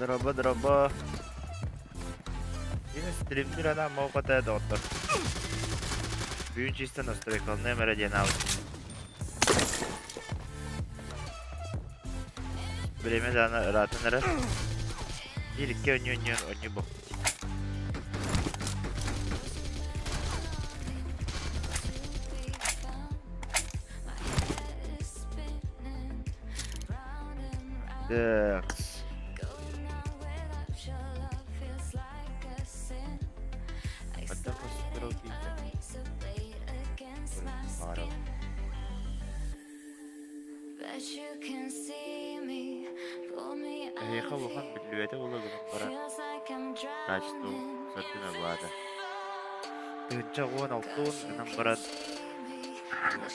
Дорообо, дорообо. Мин стримнир анаан моокота доҕоттор. Бүгүн чисто настройкаланыам эрэ диэн аабыт. Время даҕаны ыраатан эрэр. Биир икки онньу онньуон онньу бу. Так. Хата хостро киирдэ. Эһиэхэ улахан биллибэтэ буола гынан баран, качество саргын абаата. 1016 гынан баран,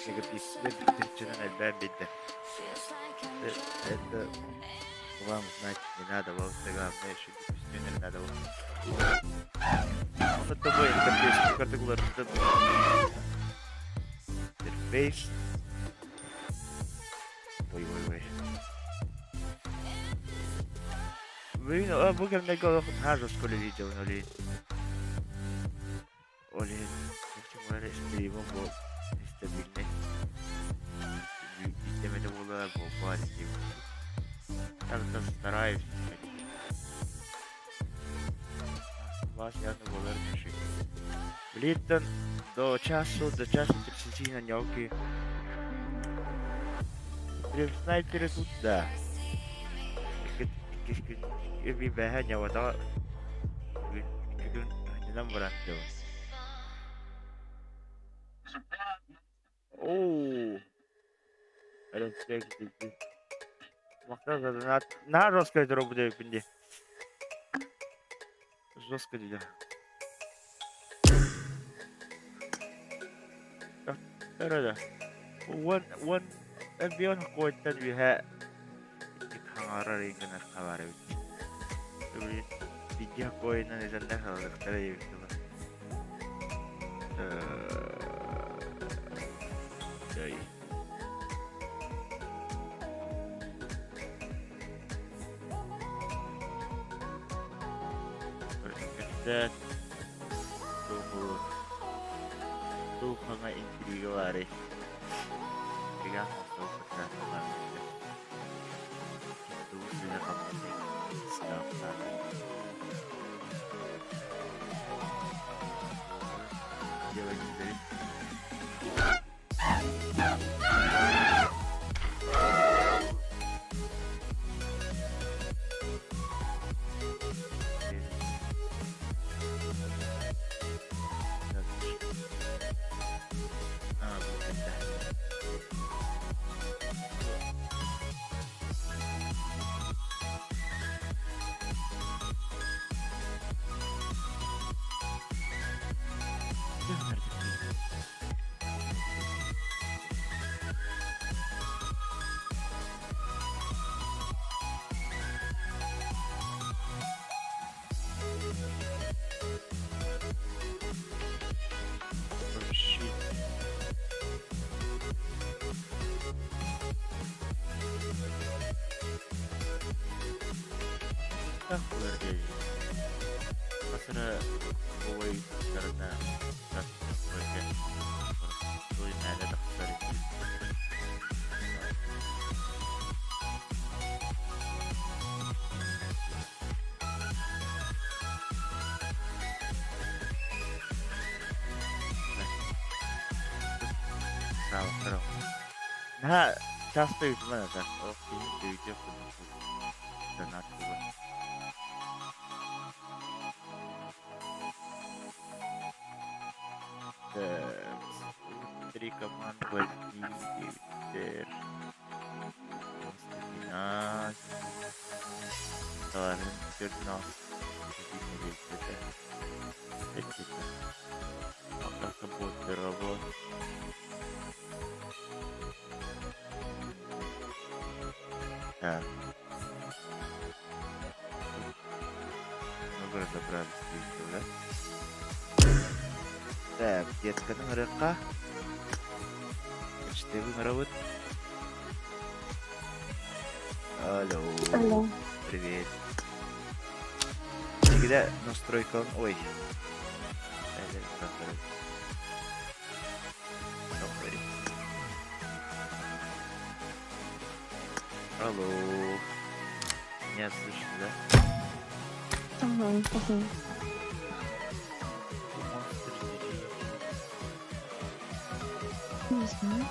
мегапиксель тыһыынчанан элбээн биэрдэ. Это вам знать не надо, вам главное, еще не надо. Онно тобой интерфейс картыгуларыттан интерфейс. Ой, ой, ой. Блин, а бу кэмнэргэ олох наһаа жестко үлэлиир олин. Ол иһин чуҥҥар стримым бу нестабильнай. Биирдэ эмэтэ буолар, буолбат диэн. Так-то стараюсь. Вас явно буолар мешик. Билиттэн до часу, до часу 30 на нёлки. Прям снайперы тут, да. Икки бэһэ ньавата күн анньынан баран Оо, Наһаа жестко этэр эбиппин дии. Жестко диде. Өрө Уон уон бион куоттан үөһэ хаҥарар иҥгэнэр хабар эбит. Видео коинан изэннэ халыктара эбит. Кэпсээн туоһу туох хаҥа интрига баарый? Интрига Тугу сыыһа-хапты Наһаа часто ыытыллан этэ. Ол киһи өйдүөх курдук донат буолар. Три команды возьми диэбиттэр. Так. Много разобрались, да? Так, детканы ырыахха. Почтевый ыҥырабыт. Алло. Алло. Привет. Киһи настройкалын ой. Алло. Меня слышно, да? Ага. Монстр GG. Не знаю.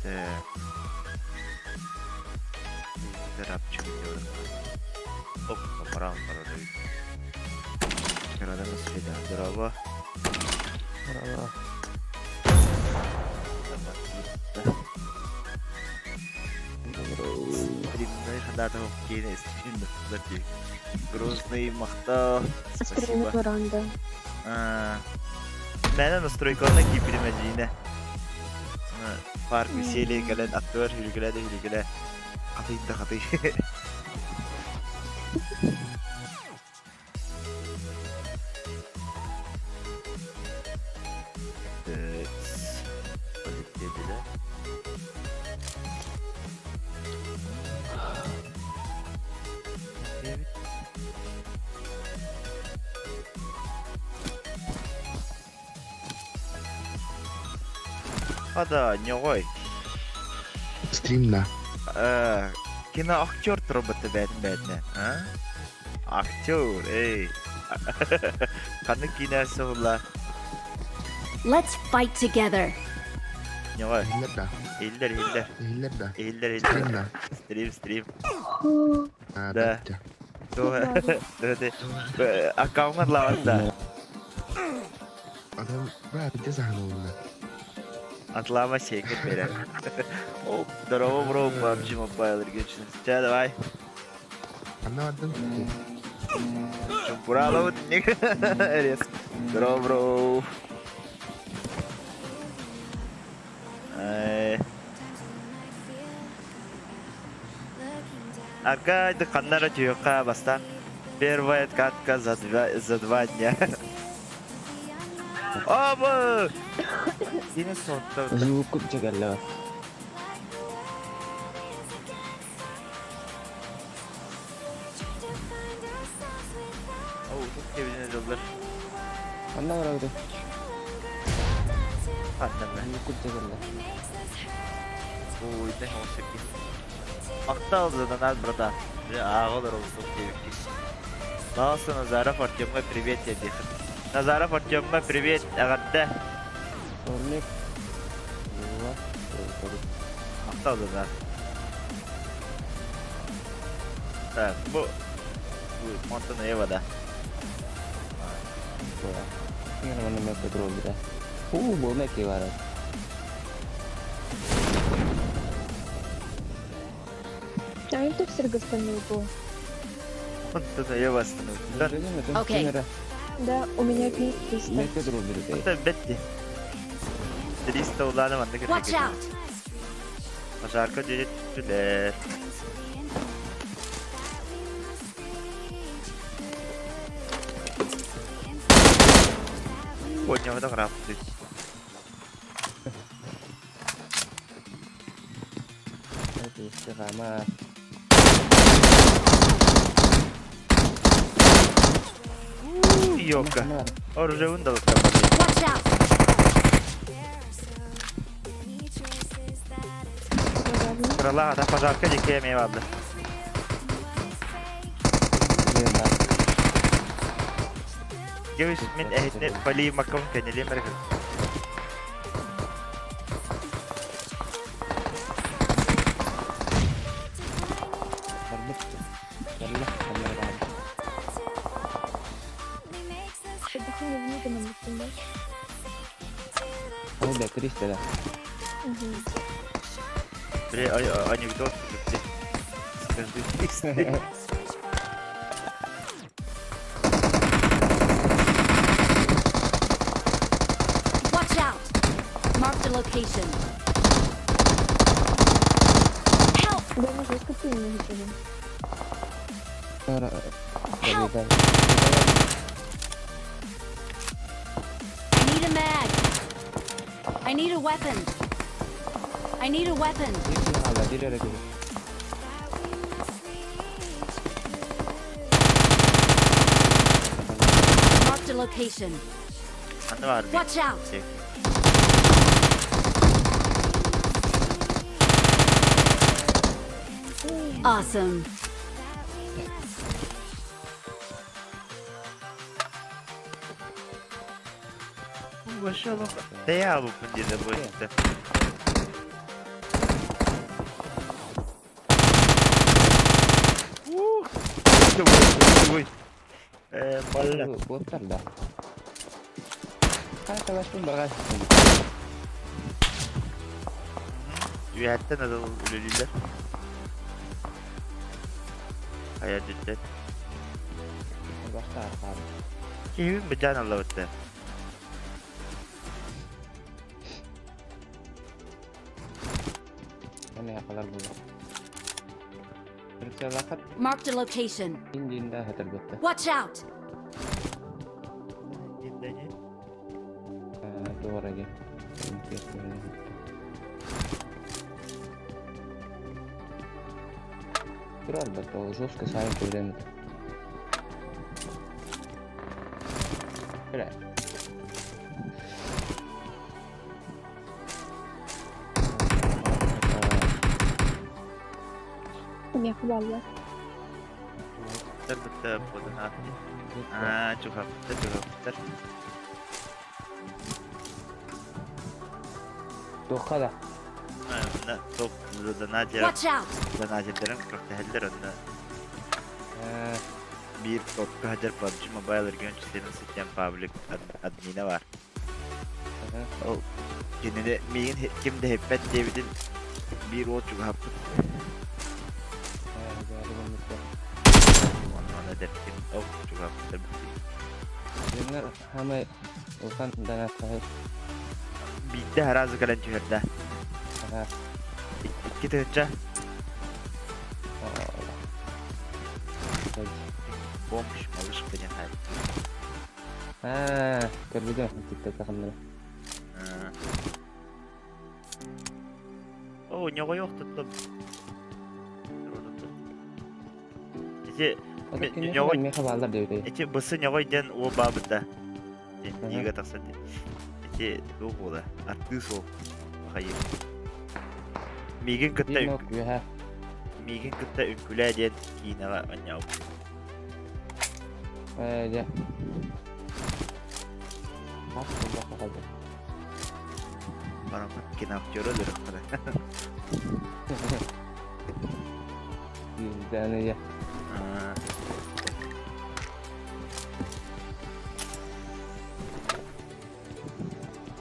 Так. Рапчик делаем. Оп, парам, парам. Здорово. Здорово. Стримный хадатов кейне стрим Грузный махтал. Спасибо. Веранда. Мээнэ настройкаларына киирбитим эдьиийинэ. Парк веселья кэлэн аттыгар хүлүкүлэ да хүлүкүлэ хатый да хатый. Полетели, да? Девять. Хата, ньоҕой. Стримна. Киноактер робота бээтин бээтинэ. А? Актер, эй. Ханнык киинэ суһулла? Let's fight together. Ньоҕой. Иһиллэр да? Иһиллэр, иһиллэр. Иһиллэр да? Иһиллэр, иһиллэр. Стримна. Стрим, стрим. А, Да. да. Туох аккаунт лават да. Адам, брат, где заганула? Атлама секет берер. Оп, здорово, бро, PUBG Mobile görüşürüz. Чэ, давай. Анна бардын? Чумпуралабыт. Резко. Здорово, бро. Э, Аркадий ханнара түһүөххэ бастаан. Первая катка за 2 дня. Оба! Сине соттор. Звук чэгэллэ. Оу, тут кебинэ дьоллор. Ханна барабыт? Ханна. Звук чэгэллэ. Ой, не хосеки. Махтал за донат, братан. Ааҕа олорор диэбиккин. Пожалуйста, Назаров Артемҥа привет диэххит. Назаров Артемҥа привет, эҕэрдэ. Орлик. Махтал за донат. Так, бу Монтана Ева, да. Уу, бу мэки бар. А это был. Монтана Ева остановился. Окей. Да, у меня пинг 300. Это бетти. 300 улаана маннык Watch out! Пожарка дьүдьэ түстүлэр. Поднял граф. Хама. Ёка. Оружие вындал. Watch out! Крыла, да, пожарка дикая эмиэ бааллар. Гевис мин эһитне поли макком кенелем эргил. Барбыт. Кэллэ, ханна барабыт. Отдохнули в Нигана, например. Ол да 300 да. Угу. Бля, анекдот, блядь. Скажи. Watch out! Marked a location. Help! Да, может, жестко пинг ничего. Help! I need a mag. I need a weapon. I need a weapon. Marked a location. Ханна баар Watch out! Awesome. Тэйэ аалбыппын диэтэ бу иһиттэ. Ээ, балла. Буоттар да. Хааталашпын баҕар. Үөһэттэн адыл үлэлииллэр. Хайа дьүттэн. Бастаар хаалбыт. Киһибин быдьаан аллабытта. Эмиэ халар буолар. Прицеллахат Marked a location. индиинда хатырбытта. Watch out! Туора диэн. Турар да, ол жестко сайын көрөмүт. Бля. Миэхэ бааллар. Бытта буолан Аа, чугаһаппыттар, чугаһаппыттар. Туохха да? Онно топ донатер Watch out! донатердарын күрэхтэһэллэр онно биир топка сылдьар PUBG Mobile регион 14 диэн паблик админа баар. Ол кинини миигин ким да иһиппэт диэбитин биир уол чугаһаппыт. Онно эдэркин ол чугаһаппыттар. Дьоннор хамай улахан донаттаһы. Биирдэ аразы кэлэн түһэрдэ. 2 тыһыынча. Помощь, малыш, понимает. Аа, көрбүтүм тиктокка ханнары. О, ньоҕойуох туттум. Ити ньоҕой Миэхэ бааллар диэбит. Ити бысы ньоҕой диэн уол баабыта. Диигэ тахсан ити туох буола? Артыыс ол. Хайыр. Миигин кытта миигин кытта үҥкүлээ диэн киинэҕэ анньаабыт. Ээ, дьэ. Хас буолбакка хаалбыт. Бараммыт киноактера өлөрөххө. Звезданы дьэ.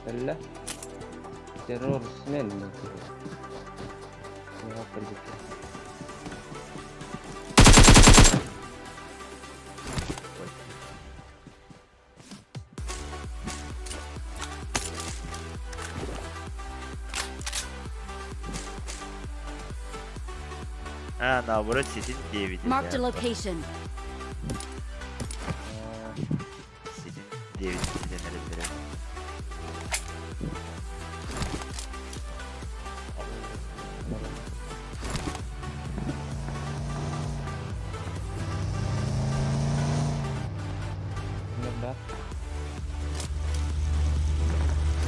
Кэллэ. Террорсмен. Не кэлбит. А, наоборот, ситин диэбит. Marked a location. Ситин диэбит ситин эрэллэрэ. Да.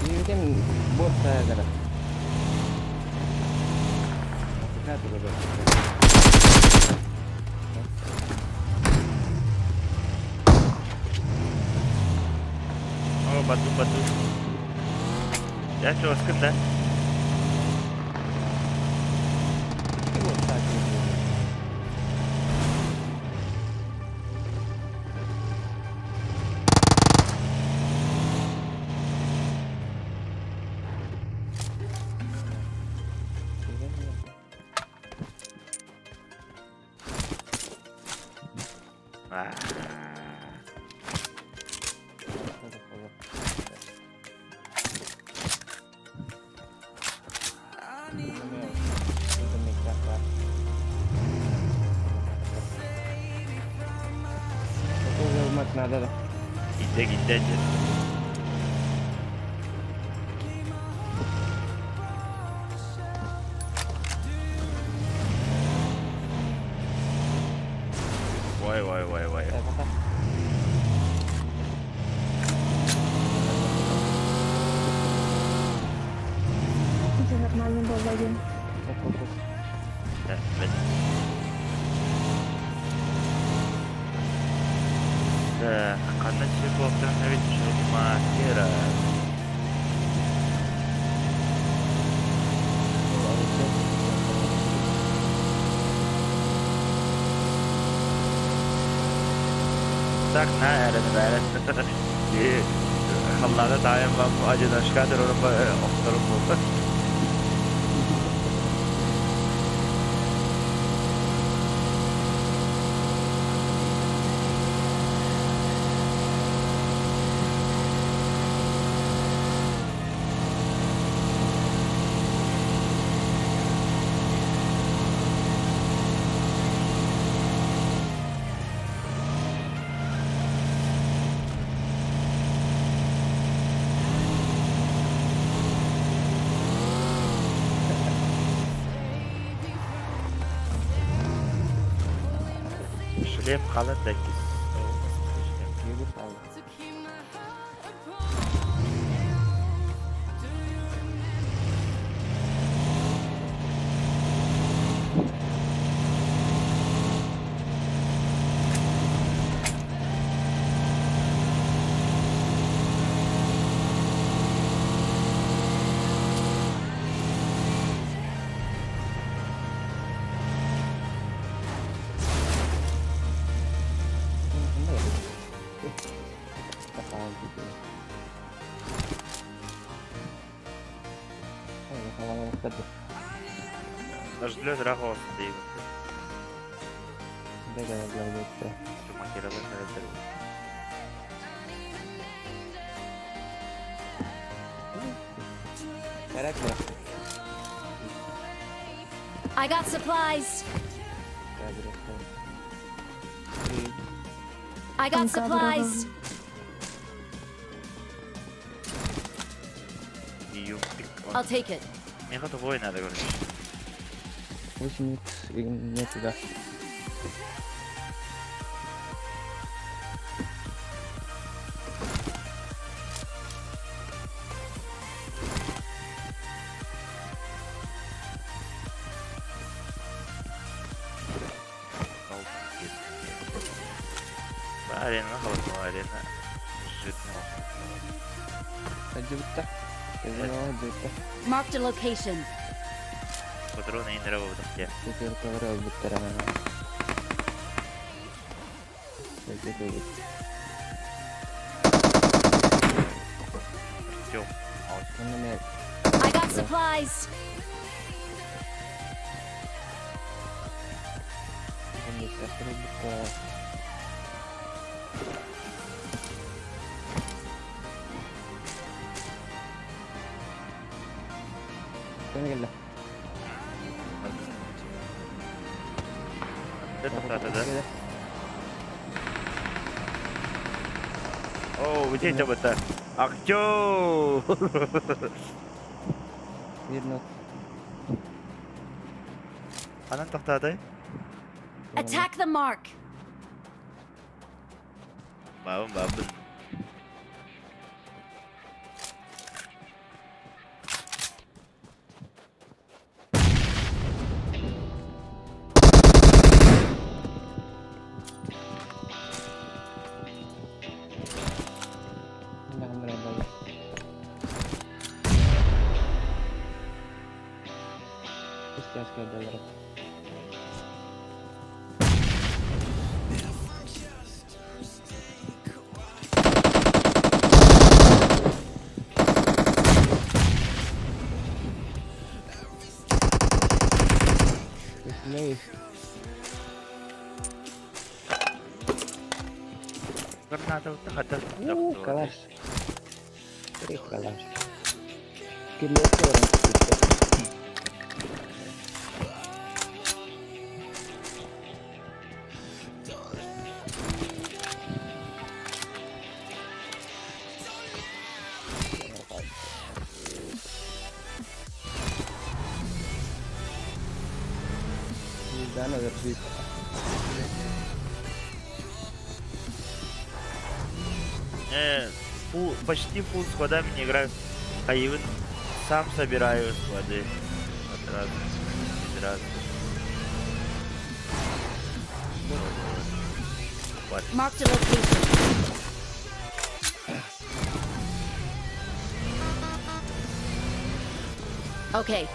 Диэбитим бот таягара. Как это? О, бату, бату. Я чугаскын да? Вот так. Аа. Надо да. Гидде гидде дьэ. Вай вай вай вай. буолла диэн. Да, ханна сир буолтан эбит Шумахера. Так, на, эрэн, эрэн. Халлаана таайан бам одиночка турарым охторум буолла. Шлем халат да иккис. Нажлет рахос дейбит. I got supplies. I got supplies. I'll take it. Миэхэ тугуй надо короче. 8 нет да. Арена холодно, арена жирно. Садьбытта. Marked a location. Патроны не работают. Артем. I got supplies. Это да? О, где это? Артем! Видно. Анан тохтаатай? Attack the mark. Бабын, бабын. Калаш. Три калаш. Километр. Почти фул сквадами не играю. А even сам собираю склады. Сразу. Сразу. Marked a location. Okay.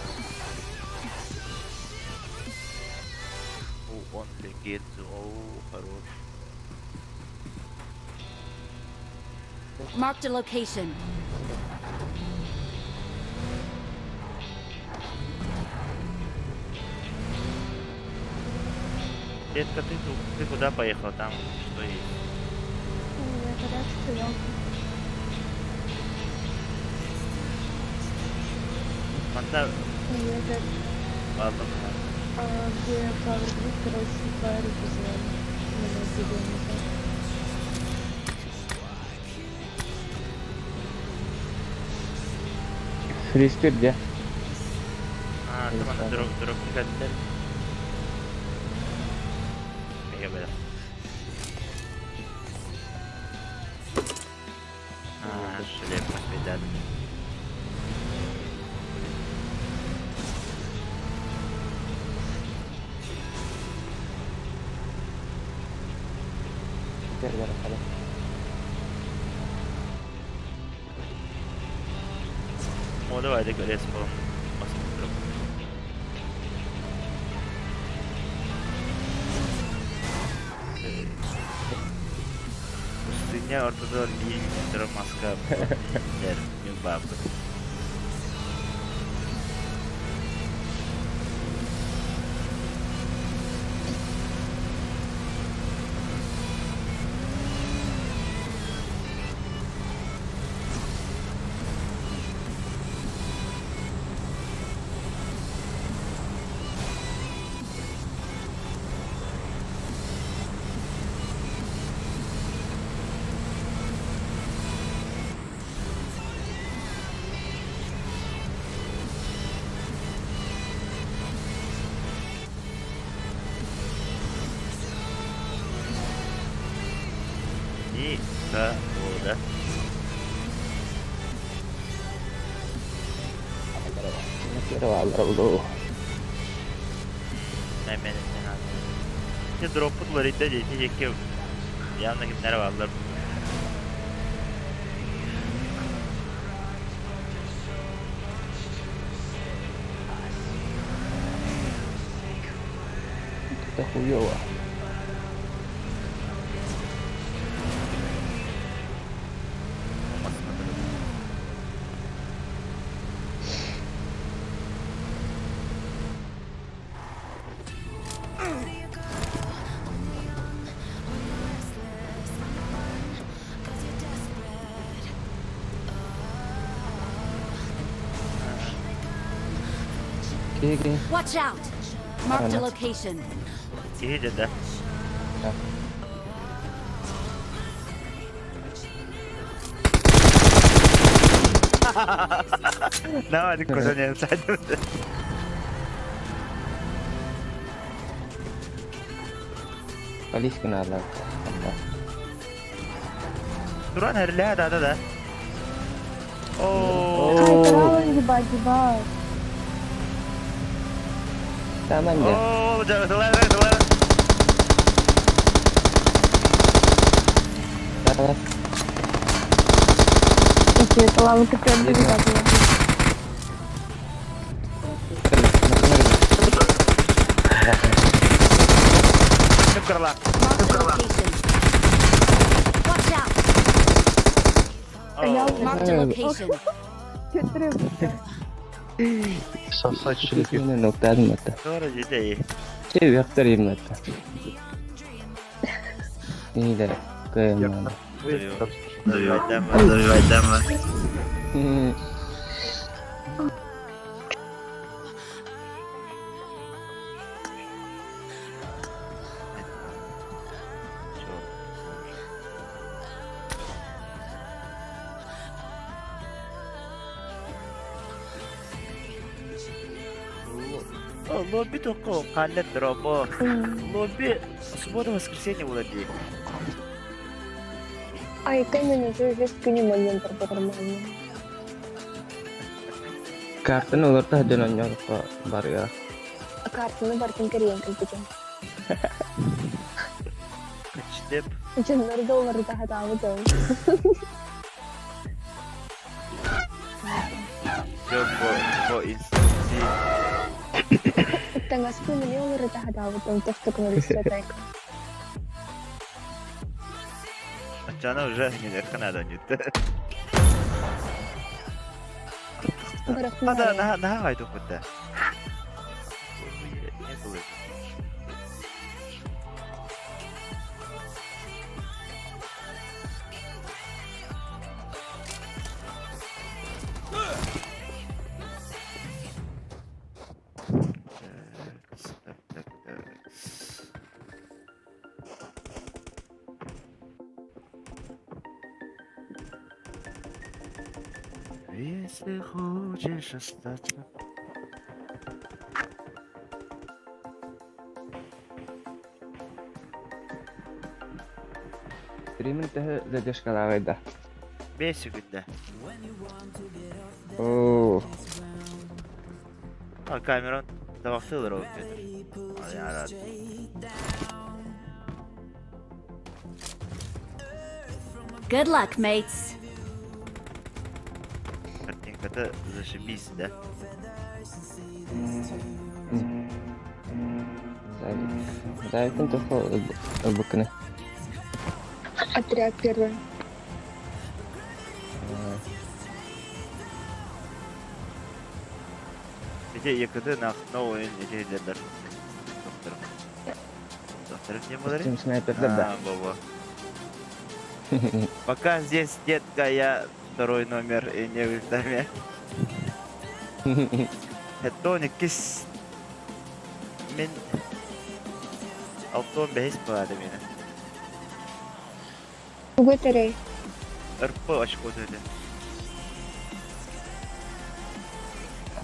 О, он легит, о, хорош. Marked a location. Детка, ты куда поехал? Там что есть? У меня горячка, ялка. Манта... Ладно. А, где Power Grid, короче, фаеры позвали. На зеленый. Фристер где? А, там она дроп, дроп не Я А, шлеп, ребят. О, давай, договорись, посмотрим. Пустыня ортодор линия маска бабы. Никого, да? Не дроппут ларите дети деки явно kimler varlar. Это хуёво. Watch out! Marked a location. Киһи да. Да. Давай, козаня, садим. Полиска надо. Туран эрля, да. О, Ай, ебать, ебать. Там они. О, да, давай, давай. Да. Окей, это лава капец, ебать. Крыла. Marked a location. Watch out! Marked a location. Ноктадым это. Doğru dedi. Че вектор это. Иде. Кыйман. Давай, давай. Лобби только калет дробо. Лобби суббота воскресенье владеет. Ай, камень уже весь күнү момент нормально. Картаны олорто сылдьан оонньоотоххо барыа. Картаны барытын кэрийэн кэлбитим. Кычтып. Дьоннор да уларыта сатаабытым. Все по инструкции. Таҥаспын эмиэ уларыта сатаабытым, тохтокунарыстатайка. Оччоҕуна уже нелерхэ надо ньүттэ. Хата наһаа наһаа хайтуппут да. Не было. Так, так, так. Если хочешь остаться. Стримин төһө задержкалааҕый да? 5 секунда. Оо, А камерон табахтыылар ол Петр. Ай, Good luck, mates. Картинката зашибись, да? Завик. Завиктын туох ылбыккыны? Отряд первый. Ити якыты нах новый этилердер. Докторым. Докторым не было? Костюм снайпердер да. А, во-во. Пока здесь, детка, я второй номер и не в доме. Тоник кис мин алтан бэһис баада миэнэ. Тугу этэрэй? РП очко dedi.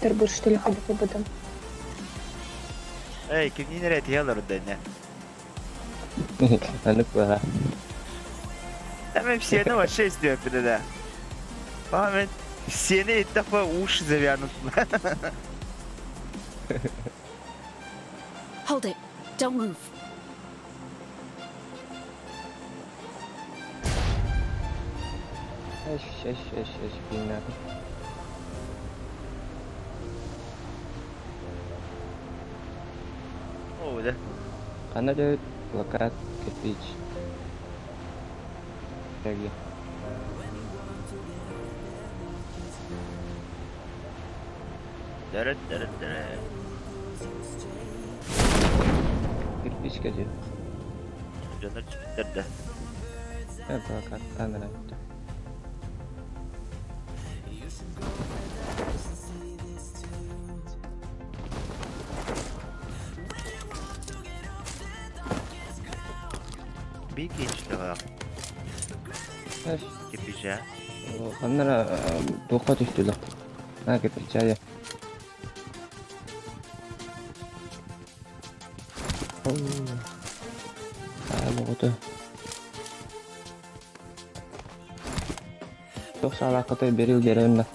Тарбыр что ли хабы. Эй, кимниин эрэ этиһэ олордо ини? Анык баҕа. Там все ну вообще издеваются, да. Память. Все и такой уши завянут. Hold it. Don't move. Эш, эш, эш, эш, пиҥнээтим. О, да. Ханна дьэ плакат, кирпич. Тэги. Дәрет, дәрет, дәрет. Кирпичка дии. Дьоннор түспүттэр да. Э, плакаттаан эрэ эбит. Бик ичтіға. Эш, Кирпича. ханна эрэ туохха түстүлэр? А, кирпича дии. Оо. Аа, боҕото. Туох саалааххытай берил биэрэбин да.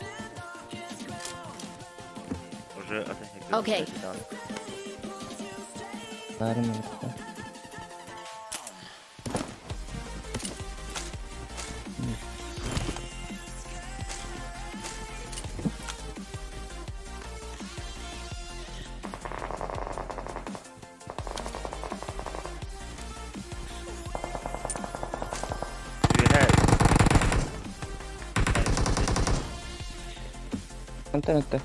Уже Окей. Баарым эбит. Үөһэ. Онтон этэ.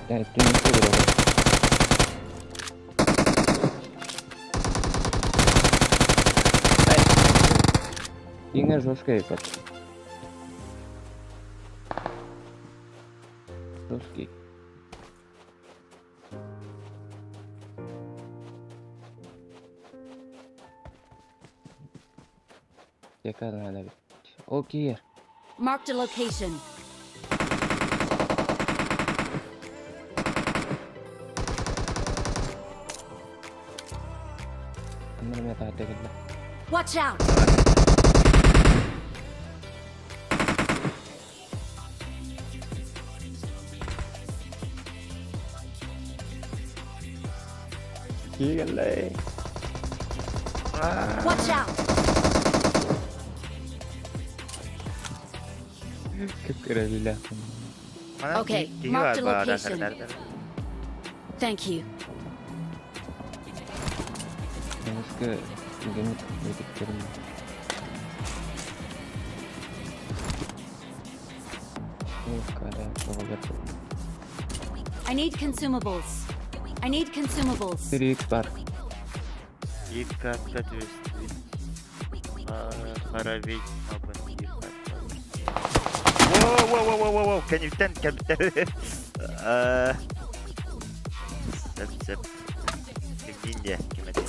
Түннүккэ көрөҕүн. Ай. Иҥэ жесткий ебать. Жесткий. Яка надо. Окей. Marked a location. Анна эмиэ таһырдьа кэллэ. Watch out! Киирэллэй. Watch out! Кып-кыра Okay, mark the location. Thank you. Эмискэ түгэнник этиктэрин I need consumables. I need consumables. Трик бар. Иккатка түбэспит. Хара ведьмабын Воу, воу, воу, воу, воу, кэнниттэн кэбиттэр. Сөп, сөп. Кимниин диэ, ким этэ?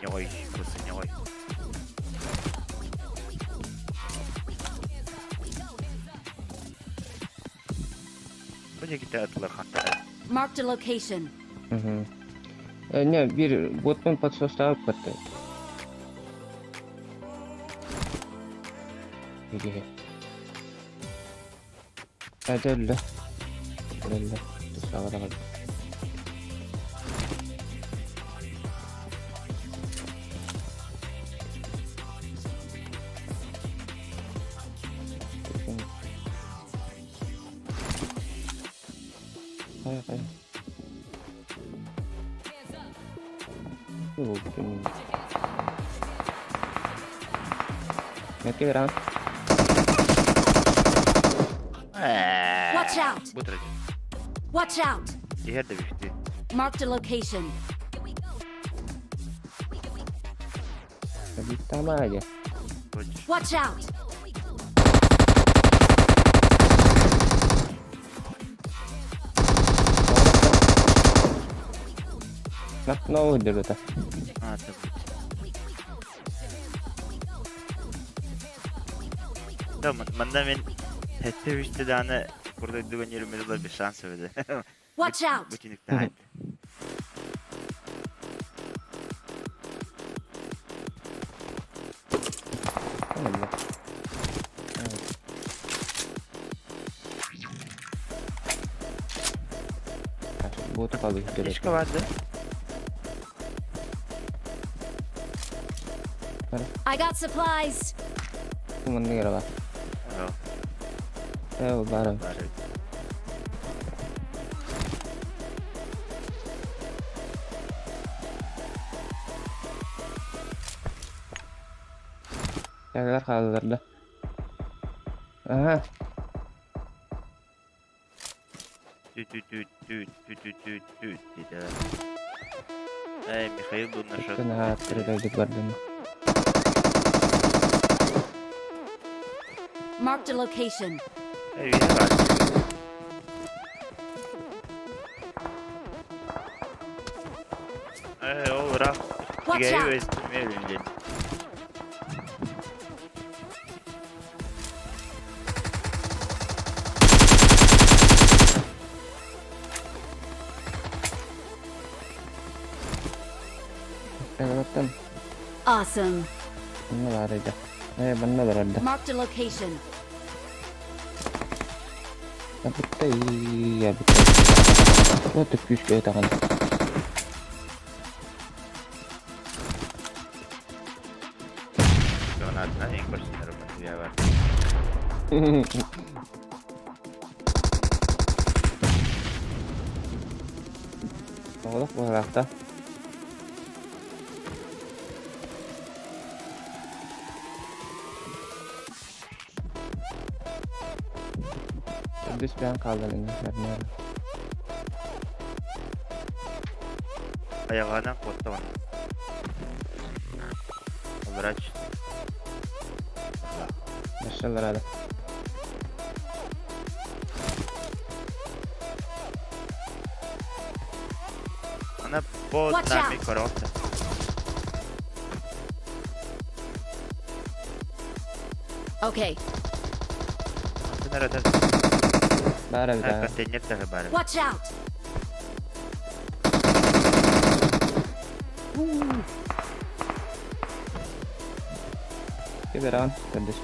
Ньоҕой, кусы ньоҕой. Бу диэкитэ атылар хантара. Marked a location. Мгм. Не, биир буотпун подсостаабыт Киһи. Это өллө. Өллө. Тустаабатах өллө. Хайа хайа. Мэкки бераҕын. Watch out! Бу турар. Watch out! Иһэр да бүттү. Marked a location. Тамаа дьэ. Watch out! Новый дырыта. А, это будет. Да, манна мен хэтте үсте дааны курдайдыган ерімеді бір шанс өді. Watch out! Бу тиникте айт. Буоту қалды. Фишка барды. I got supplies. Манна кere бар. Э, бары. Бары. Тәгәр қалдылар да. Ага. Тү-тү-тү-тү-тү-тү-тү дейді. Эй, Михаил был нашел. Наһаа түрөдөйдүк бардым. Marked a location. Эй, бар. Эй, ол раф. Watch out! Өстүмө Тәгәрттен. Awesome. Манна бар иде. Э, манна бар иде. Marked a location. Бітті, я бітті. Вот күүскө тагын. Донатна ең көрсөтөр я бар. Оғлақ бағалақта. Дүс бән қалдың енді. Аяғынан қотты оны. Врач. Машалар ады. Ана под Watch нами out. коробка. Okay. Антон Бары Да. да. Контейнер тағы бар. Watch out! Кеберан, көрдөс.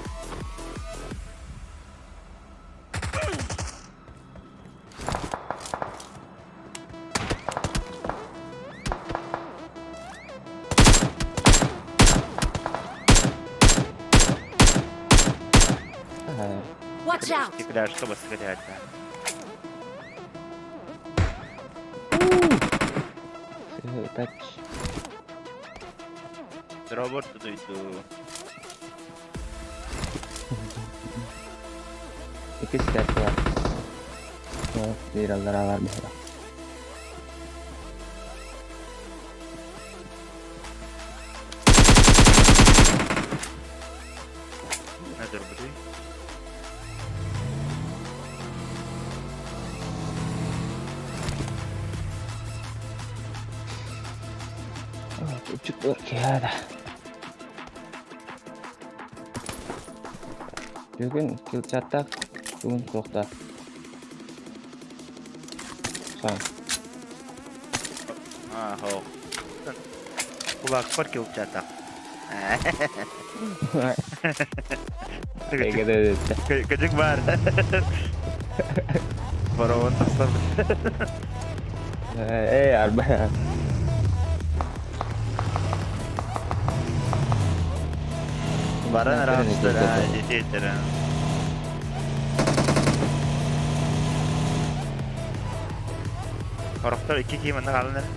Watch out! Стекляшка бастакы этээттэ. Тач. Робот тудуйду. Иккис этээскэ бар. Биир аллараа бар быһыылаах. Надорбутуй. Чүп киһаада. Бүгүн килчаттаах, бүгүн суохтаах. Сан. Аа, хоох. Кулаакпар килчатах. Кыдьык баар. Боровон тахсар. Ээ, арба. Баран араастара, дьиэтиэтэрэ. Хорохтор икки киһи манна хаалан эрэ.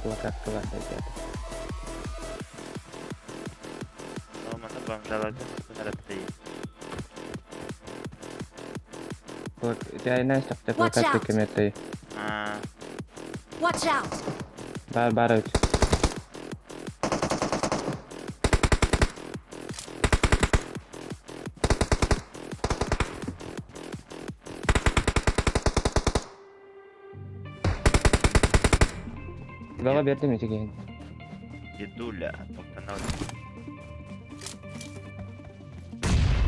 Плакатка бар да Манна бомжаларга сытын Чайнай сахта Watch плакатка out. кеметей. Аа, Watch out! Бар бар өт. Баҕа бердим ити киһини. Дедуля, тоқтанал.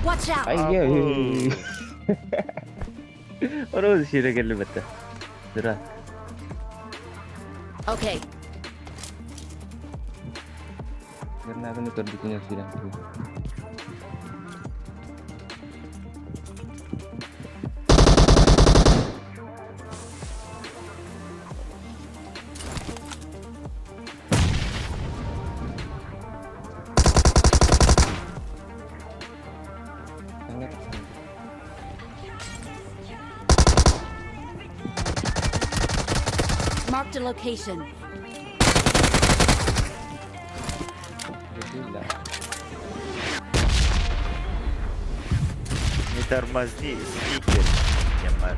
Watch out! Ай Ороо сире келбетте. Дыра. Okay, Гранатаны көрбүтүнэн сиирэн marked a location. Не тормозни, стикер. Ямар,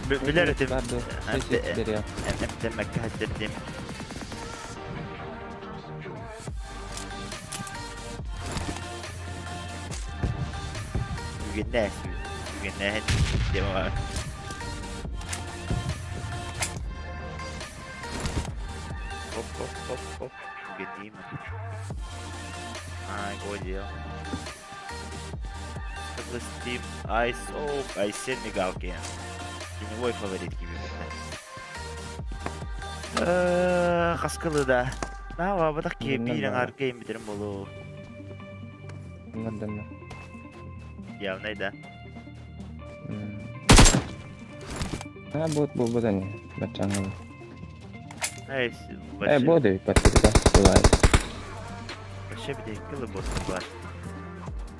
Билэр этим. Эмтэммэккэ хаттэрдим. Үгэннээх үгэннээх тема. Оп, оп, оп, оп. Үгэнниим. Ай, годио. Steam Ice Оп, Айсен мигалки. Теневой фаворит кибибитэ. Хаскылы да. Наава ки биир аҥаарга имитерим болу. Явнай да. А бот буолбут ини баччааҥҥа. Эй, Э, бот эбит баттыта бывает. Вообще бит бот бар.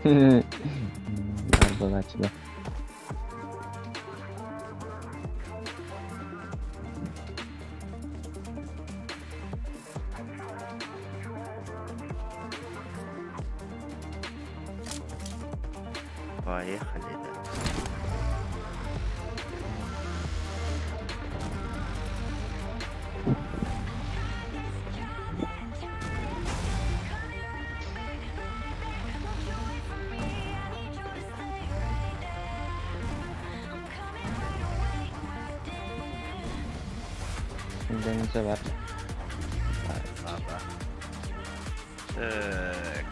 Бар буолааччы Поехали, да. Дэнсэ бар. Ага. Так,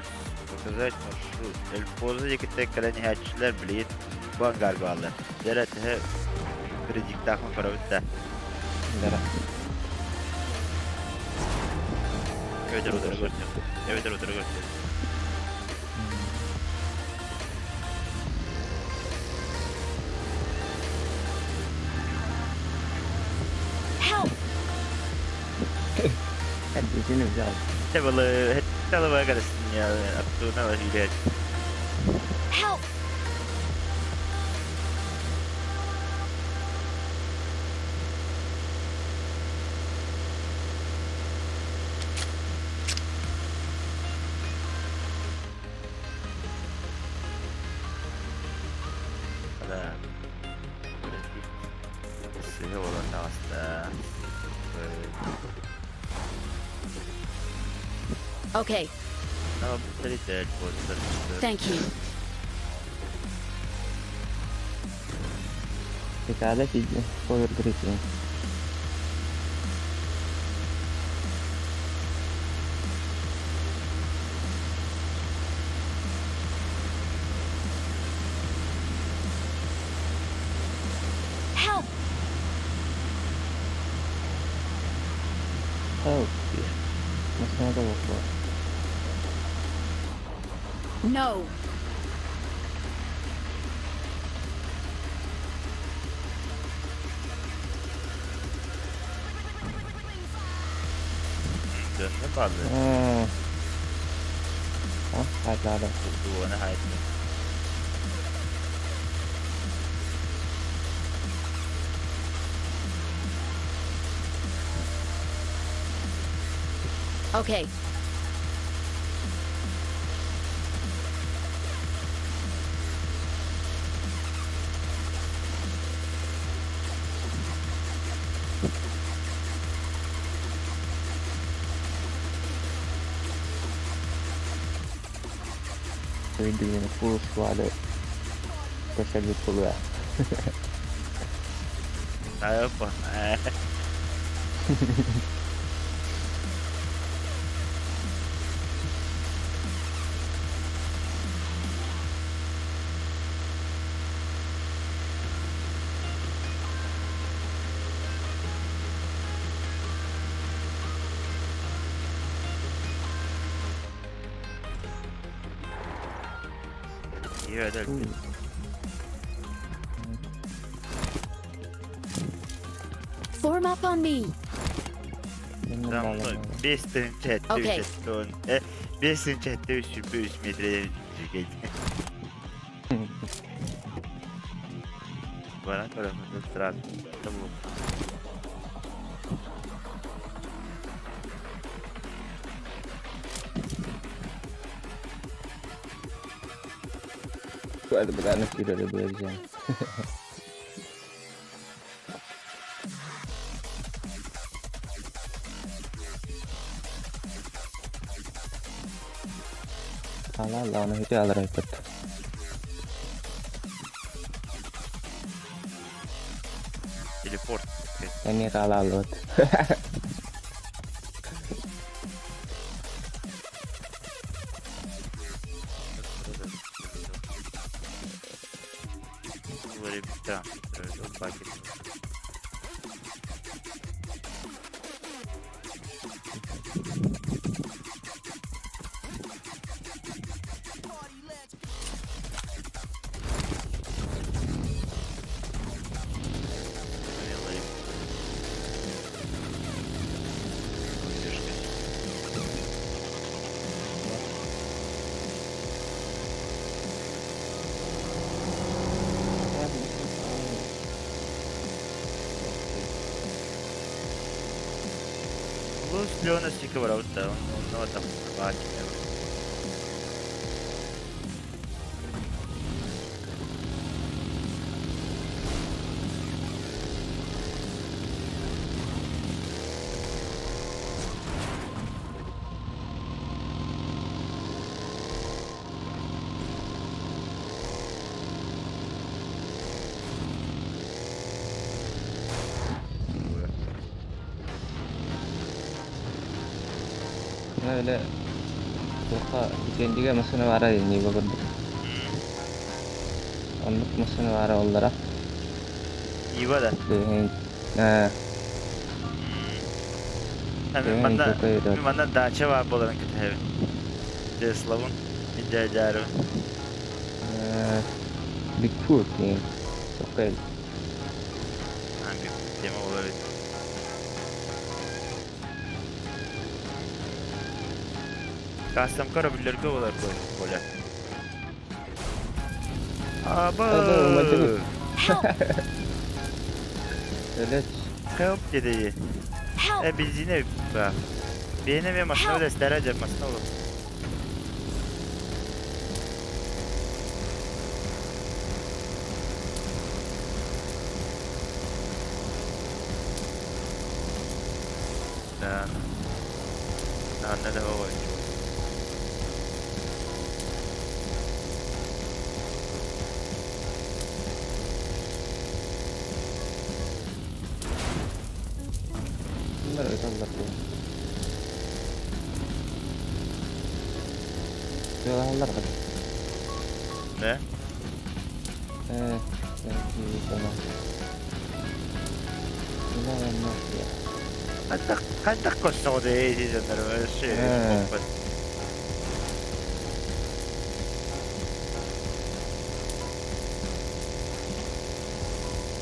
показать маршрут. Эльпоза декетте кэлэн билигин бу ангарга бааллар. Дьэ төһө кредиттаахпын көрөбүт да. Дара. Эбэтэр утары көрсүөх. Эбэтэр утары көрсүөх. Help! Эрдитин взял. Хэттэ хэттэ аттуна илиэт. Help! Да. Сыһы болан таҕыста. Okay, thank you. Пекада сидя, повер грити. Help! Help. Машина долго. No! Дьонно бааллар. А, хайдара. Дуона хайта. Okay. Выдвинул full склада. Кошелек куда. Опа. Yeah, Form up on me. Там 5 тонн. 5 3 метр Баран сразу. Это кирили было Ala ala hiti ala rahipet. Телепорт. Эмиэ ala аллыбыт. Леона Сиковорот, он там Öyle Туха итиэнтигэ массыына баара Нива курдук. Оннук массыына баара оллара. Нива да? Ээ. Мин манна мин манна дача баар буоларын кэтэһэбин. Теслабын, дядярыбын. Бигфут диэн окей. Бигфут тема буолар эбит. Кастомка рублерга буолар Коля. Аба! Help! Help dedi. Help! E бензине ба. Бейне мен машина өстәрә жер машина olur. Да. Да, не давай. Bunlar ыталлар дуо? Тыалаһаллар да. Да? Э, Хайдах хайдах көрсөҕүт ээ дьоннор вообще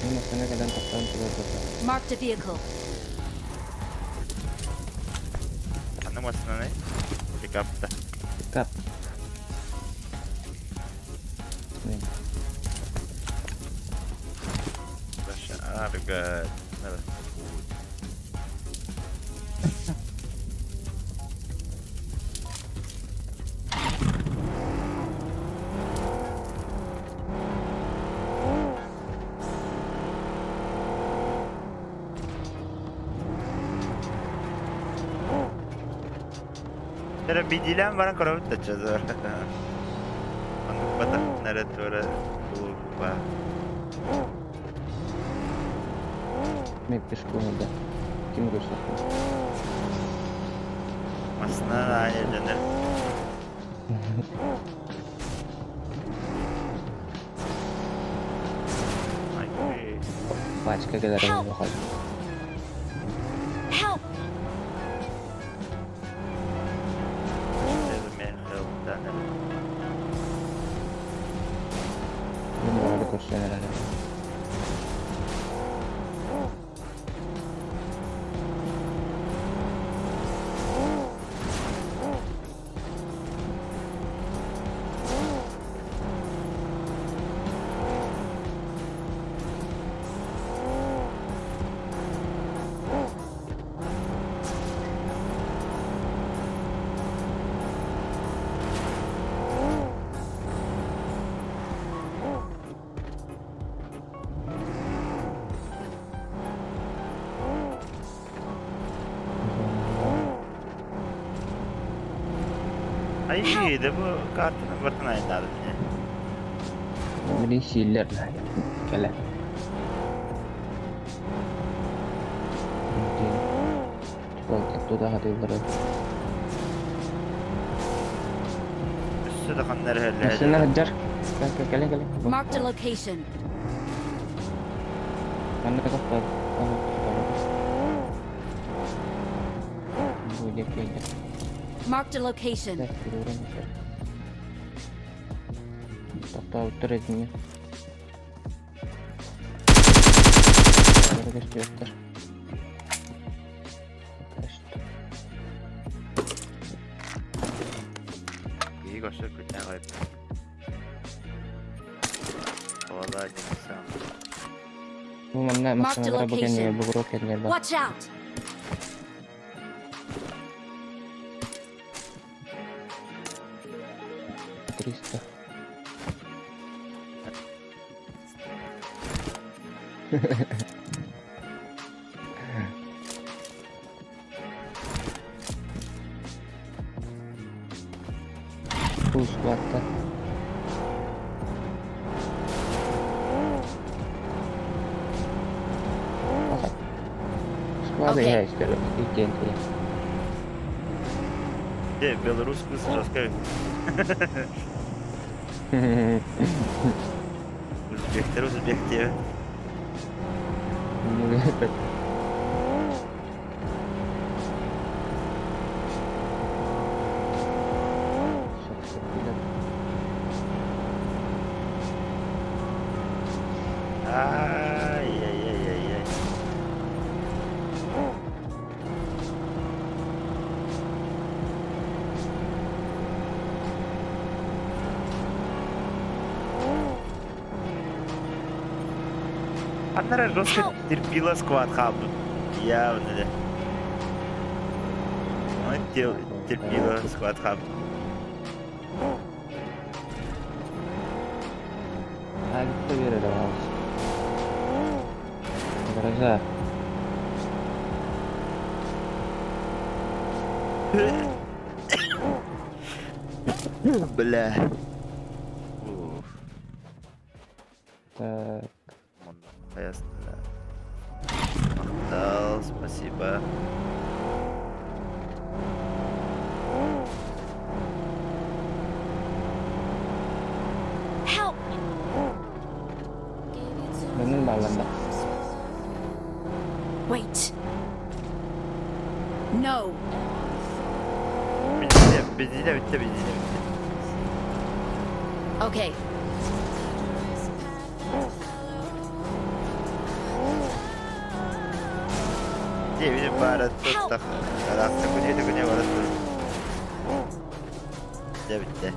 Массыына кэлэн тохтоон турар Marked a vehicle. Аны массыынаны пикапта. Пикап. Арга. Эрэ бидилээн баран көрөбүт да чазар. Оннук батах нэрэ туора тулупа. Мен пешком да. Ким көрсөккүн? Масынан аайы дэнэр. Пачка кэлэр Help! Help! Көрсөн эрэр. Ай, да бу картаны бартын айнады. Били сииллэр кэлэ. Туда хатыыллары. Өссө да ханнар хәллә. Массыына сылдьар. Кэлэ кэлэ. Marked a location. Манна тохтоо. Бу диэки Marked a location. Тохтообуттар этиҥҥэ. Көстүөттэр. Киһи көрсөр күннээх эбит. Ола дьиҥсам. Бу манна Marked a массыыналара бу кэннигэр location. бугуруок кэннигэр баар. Watch out! 300. Full squadta. Squad Okej. иһэ истэр иккиэн Де, белорус кыз жестко. Узбектер узбек диye. Ханна эрэ жестко терпила сквад хаалбыт. Явно да. Терпила сквад хаалбыт. Агитта биэрэр аҕабыс. Гаража. Бля. Уф. Так. Ясно. Махтал, спасибо. Help! Дьонун бааллар да. Wait. No. Бензине, бензине bitti, бензине bitti. Okay. Дьиэбин баара туттах, араахта күнү күнэ бара тур. Дьэ бүттэ.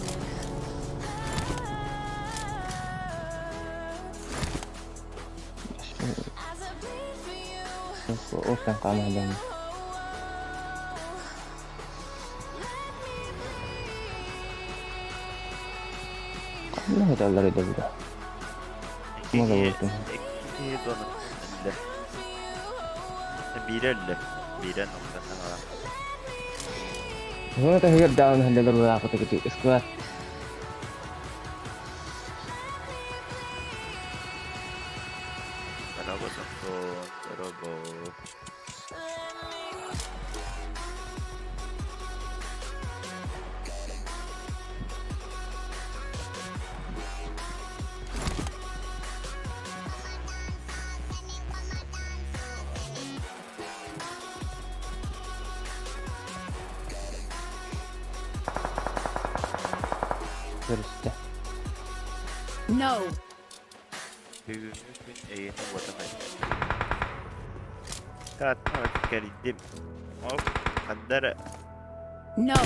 Уустан хаамаһыйан. Ханна сыталлар эбитэ? Икки киһи, икки киһи донор өллө. Биирэ өллө, биирэ нуктанан ылан. Уһун таһыгар даҕаны сылдьаллар буолаахпыт ити ыскылаат. Дорообо, Соккун, дорообо. Көрүстэ. No. Бүгүҥҥү күн эйиэхэ уотан айда. Тааттаҕа кэрийдим. Оп, ханна эрэ No.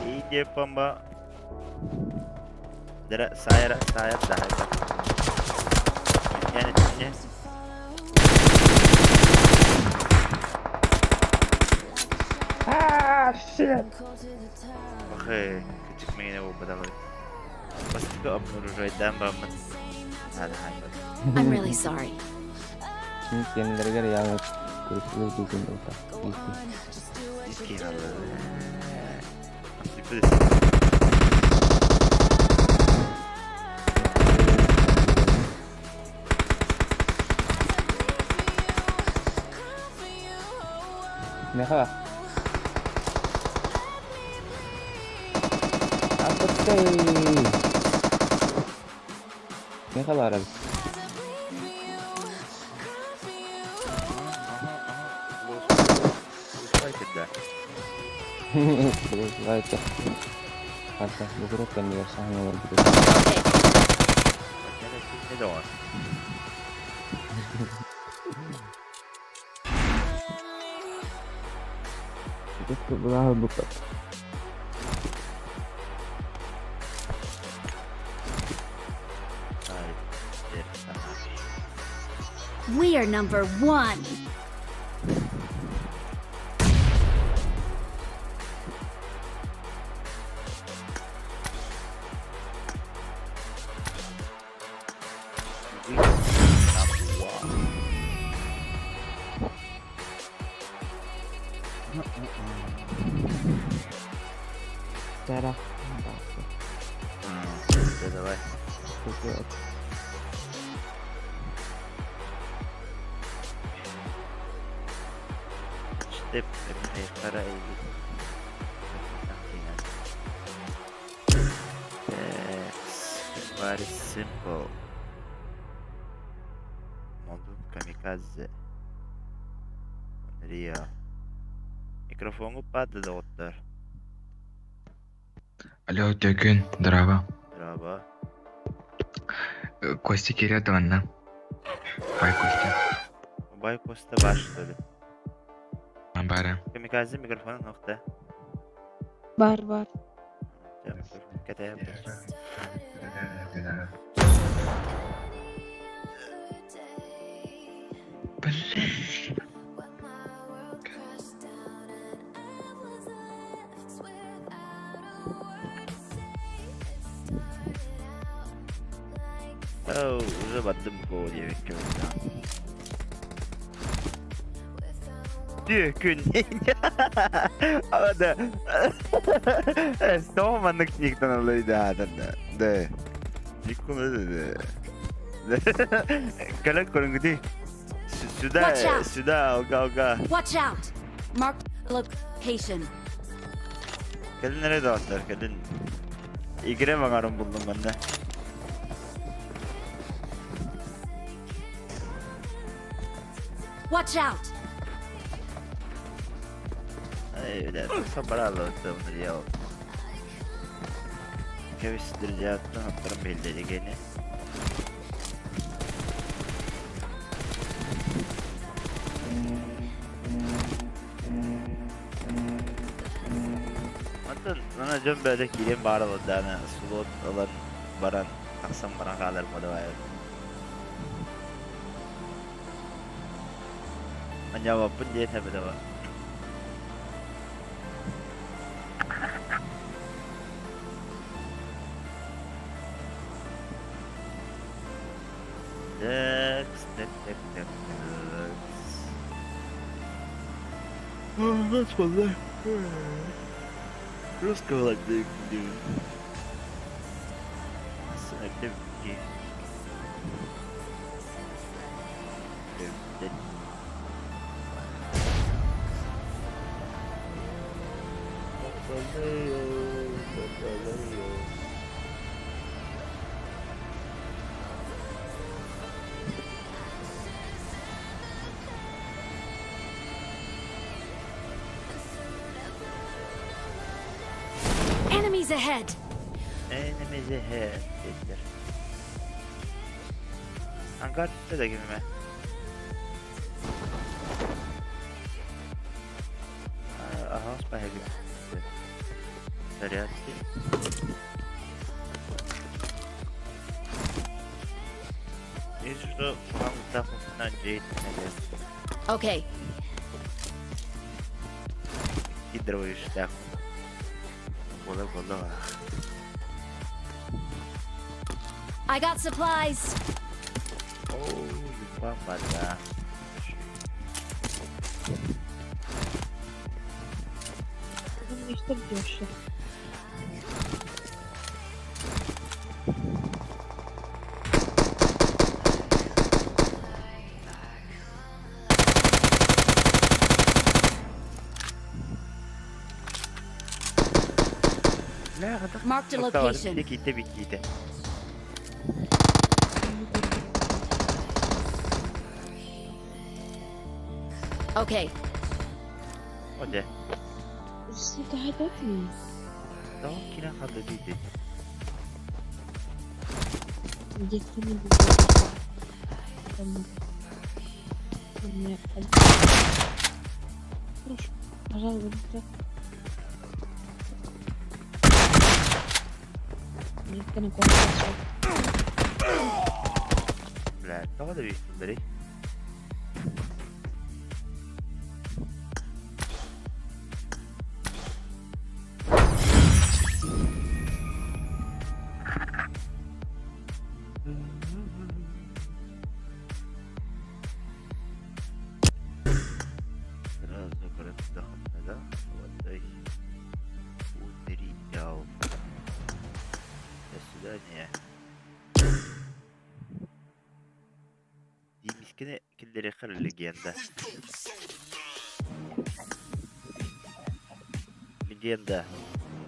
Иди помба. Дара саайара саайар даһайда. Yani не? Ah, shit! Охэ, кычык мэҥинэ буолбатаҕый. Бастакы обнаружайдаан бараммын наада хаайбат. I'm really sorry. Кини киэннэригэр яаҥы көрүстүлэр диэтин буолта. Икки хаалла. Меха. Аппаттай. Меха баар эбит. Давайте. Хата, бугурут кэннигэр саһан олорбут. Okay. Былааһы букка. We are number one. Tara. Давай. Штеп Very simple. Modun kamikaze. Unreal. Микрофоҥу паада доҕоттор. Алло, Төкүн, здорово. Здорово. Костя киирэ манна. Бай Костя. Убай Костя баар что ли? Бара. Камикадзе микрофона нохта. Бар бар. Кэтэһэ. Оо, уже бардым го диэбиккэ быһыылаах. Түөкүн. Да. Тоҕо маннык никтан ыллайдаатар да. Да. Никкун да. Кэлэн көрүҥүтүй. Сюда, Watch out. сюда, алга, алга. Watch out! Mark location. Кэлин эрэ доҕоттор, кэлин. Игре баҕарым буллум манна. Watch out! Ай, бля, тахсан барааллыбыт делал. Кэбис, друзьяттан аттарым биллери гене. Онтон аны дьон бөҕөтө киирэн баар олордоҕуна слот ылан баран тахсан баран хаалар буолуо Анньаабаппын диэн эбэтэ Так, так, так, так, так. Господи. Рассказать Enemies ahead! Enemies ahead диэтилэр. Ангар түстэ да ким эмэ. Аһаҕас баһыгы. Зарядки. Если что, вам на Okay. Кидровый шлях. Буола буола. I got supplies. Оо, вода. Ты что бьешь? Marked a location. Киитэ биккиитэ. Okay. О дьэ. Ситаһататый. Тоҕо киирэн хаалла диэти? Детскими Хорошо. Пожалуйста. Детка на конкурсе. Бля, тоҕо да биистэллэрий? Сразу да? Вот, Удриял. До свидания. Диимискини киллэриэххэ легенда. Легенда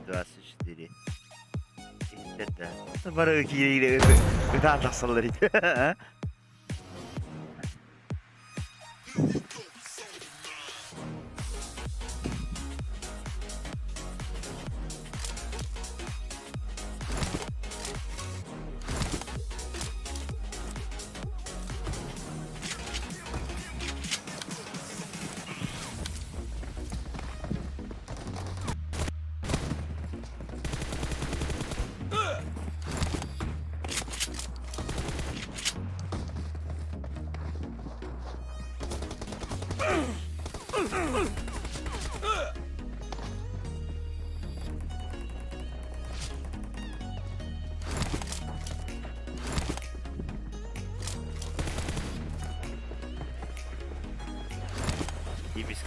24. Это. Бары киирэ ытаан тахсаллар ити.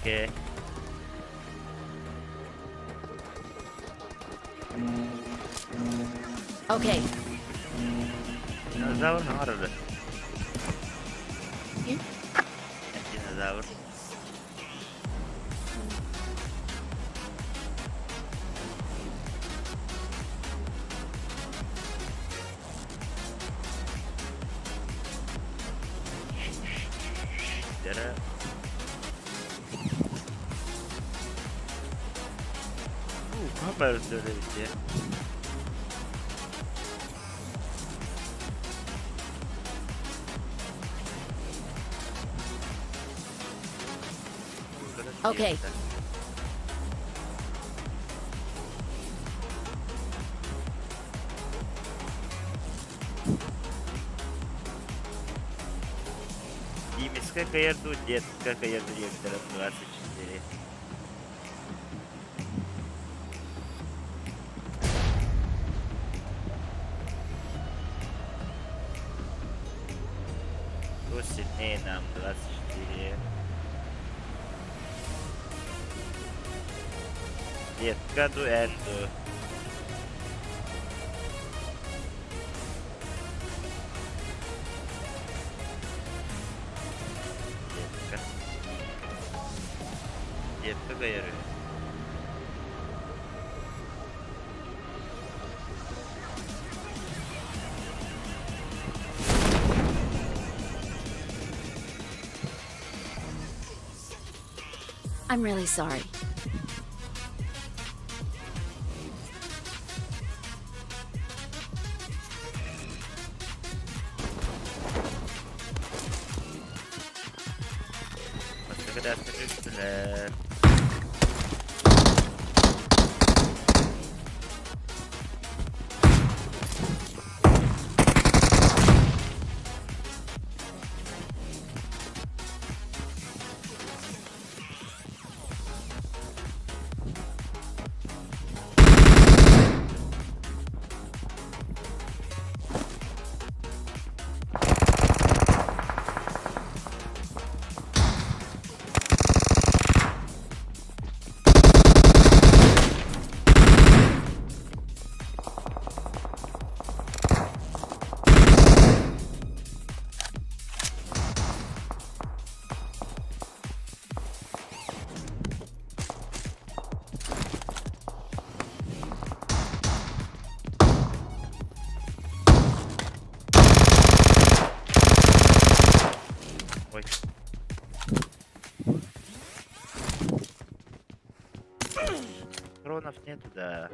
Димискэ. Okay. Динозавр хаҥарары. Динозавр. Дара. Хабар дөрөбүтэ. Okay. Диимискэ кыайар дуу, детка кыайар дуу диэбиттэрэ 24. Кто сильнее нам 24. Детка дуу, эн дуу. Детка. Детка кыайар үһү. I'm really sorry. Бастакы этээскэ түстүлэр. Ой. Патронов нету, да.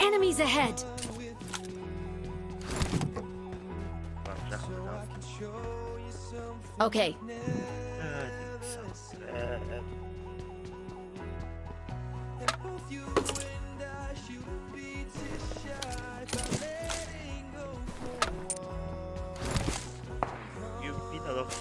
Enemies ahead! Okay. You've been a lot of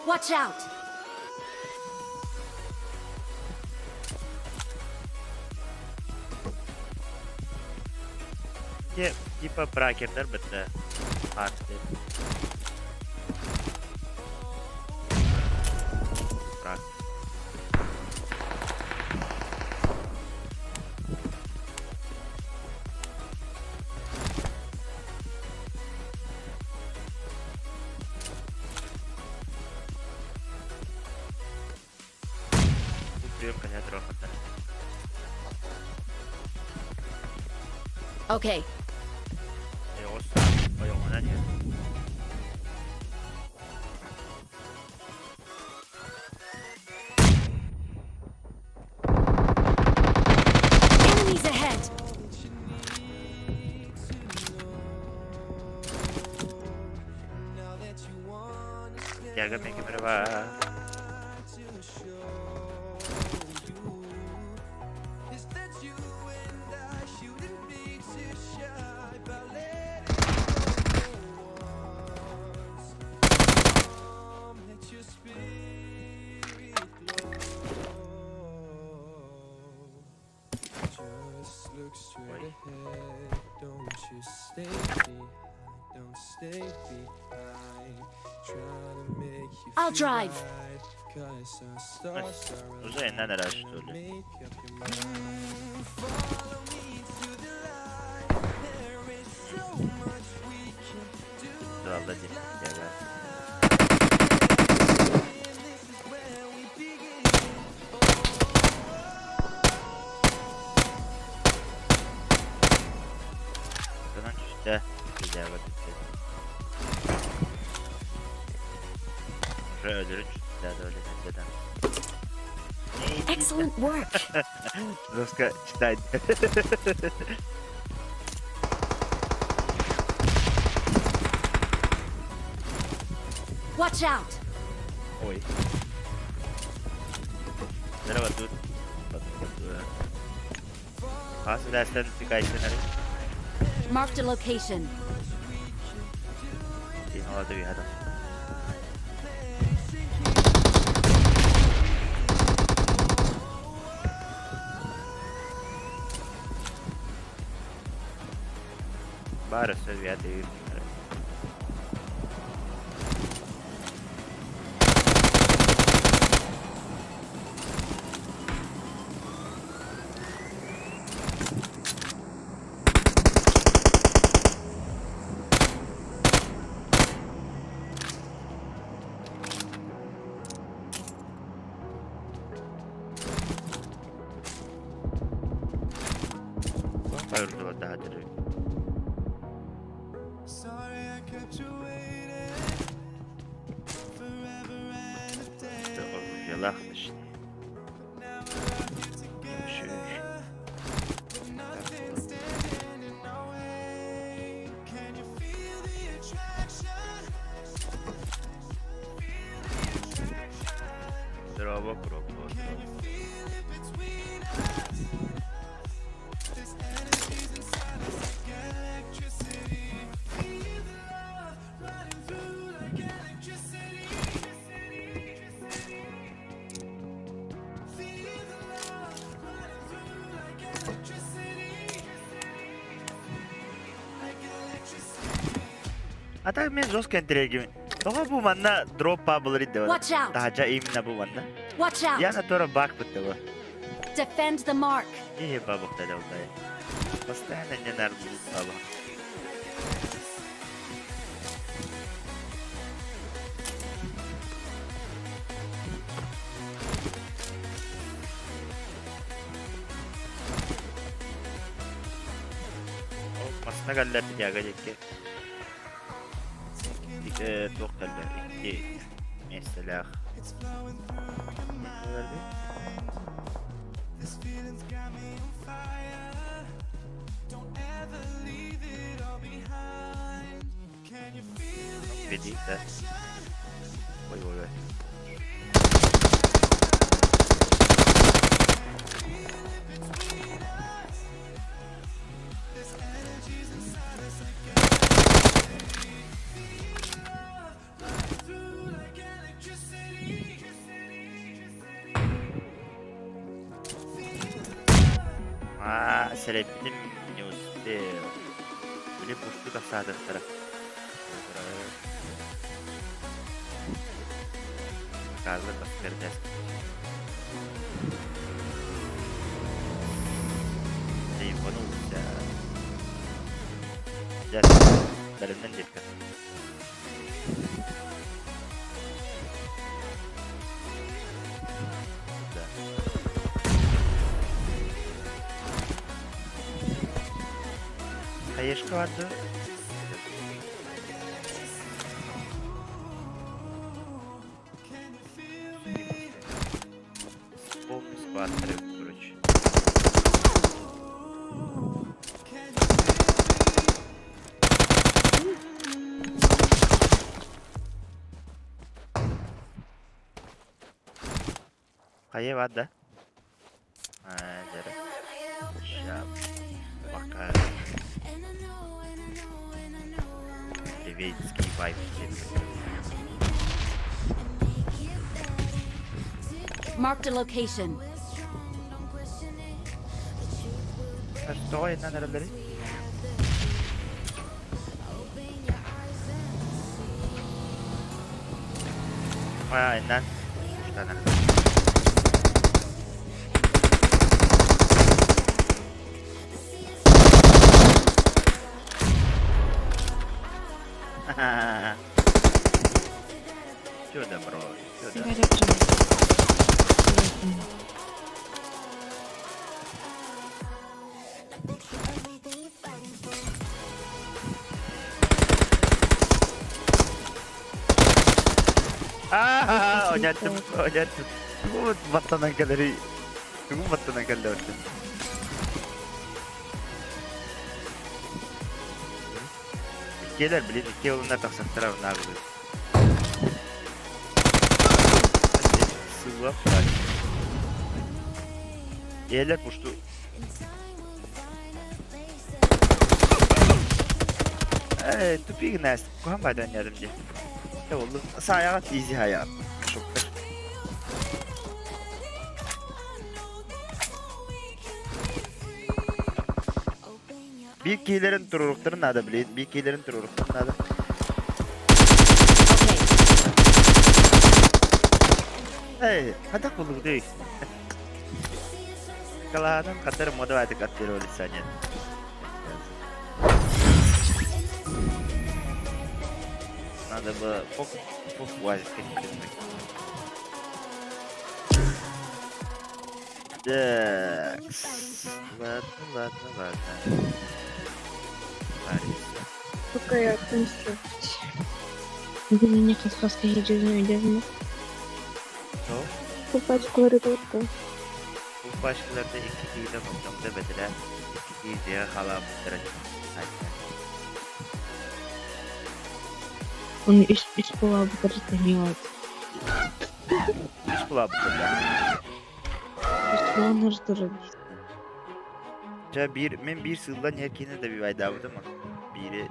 Watch out! Типа бракердер бітті. Арты. Брак. Okay. Тяга Мекемерова. Ой. I'll drive. Уже не надо, что ли? Дуалла дии Тяга. Онон түстэ, Тяга түстэ. Уже өлөрүн түстэ да өлөн Excellent work. Жестко читать. Watch out. Ой. Здорово, тут. Хас үдәстен тикайсынары. Marked a location. Тиһалады бихада. Бары сөз бихада. Байырдыла даһадыры. Оружиялах точнее. Шүш. Здорово, Кроко, здорово. А так мен жестко интеллигент. Тоҕо бу манна дроп пабылыр идде Watch out. Таһаджа именно бу манна. Watch out. Я натура бак бутта Defend the mark. Не бабок тогда удая. Постоянно не надо будет баба. Масына каллар тяга декке. Туох каллар икки меселях. Веди, да. Ой, ой, ой. А, сэлэппитим не успел. Или пусту тахсаатыктара. Казы баскердес. Ебанулся. Дядь, бэлэмнэн детка. Да. Хаешка барды. Полный склад, короче. Хайа бар да? Аа, дьэрэ. Ща, пока. Приветский вайб диэн. Marked a location. Тоҕо иннан эрэллэрий? Аа, иннан. Уштан Все добро, все добро. Аа, оняттым, оняттым. Тугу баттанан кэлэрий? Тугу баттанан кэллэ өртүн? Иккиэлэр, блин, икки олунна тахсаттара наабылы. Сыллап Иэлэр пушту. Э, тупик Настя. Куһан байдан ярым дии. Э, оллу. Саайаҕа изи хайаҕа. Шоктар. Биир киһилэрин туруоруктарын наада, блин. Биир киһилэрин туруоруктарын наада. Okay. Эй, хайдах буллугутуй? Калаһанан хатар модаватик аттыыр лица нет. Надо было фок, фок вазик Так, ладно, ладно, ладно. Лариса. Пока я отомщусь. Бүгүн хас-хас киһи дьүһүн өйдөбүнэ. Что? Пачкалары тутту. Бу пачкаларда икки киилэ хомтомто бэтилэ, икки киһи дьиэҕэ халаабыттара айта. Оны үс үс буолаабыттар тэниот. Үс булаабыттар. Үс буоланнар Дьэ биир мин биир сыыллан иһэр киһини да бивайдаабытым биири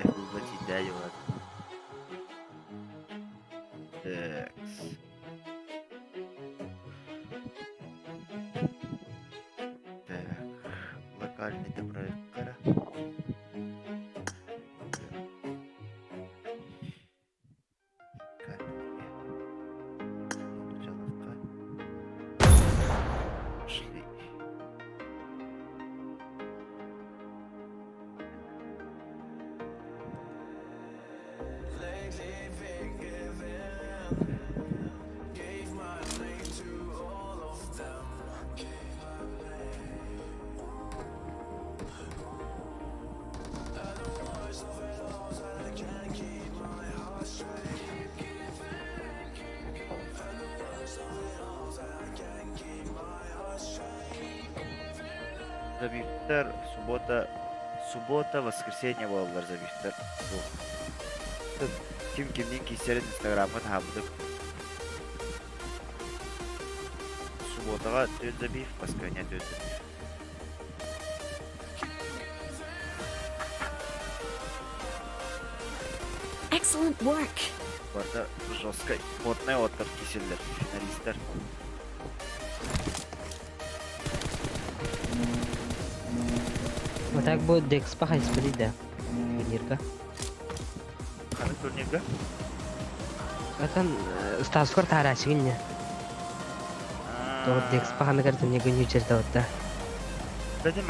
эхулла тиийдээ дьылат. Так. Так. Локальный проекттара. Пошли. Забивтар суббота, суббота, воскресенье буолаллар забивтар. Ким кимниин киирсэрин инстаграмҥа таһаарбытым. Субботаҕа түөрт забив, воскресенье түөрт забив. Excellent work. Барыта жесткай, потнай оттор киирсэллэр, финалистар. Вот так будет Декспа хайспади да. Турнирга. Ханнык турнирга? Отон Стаскор тараачыгын не. Тоҕо Декспа ханыгар турнирга ньүүчэрдэ Кстати,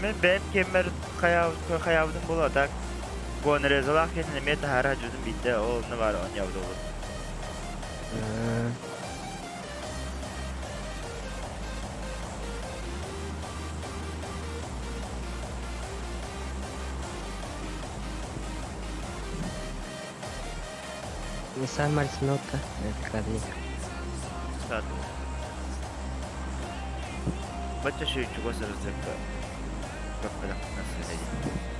мен бэйэм киэммэр хайаабытым буолуо, так Гонрезалаах киһини эмиэ таһаара дьүдүм биирдэ, ол онно баар оонньообут буолбут. Nissan Марсинотка. Это Саат. Бачча чугас рецепт көппөлөхпүнэ сыһыйын.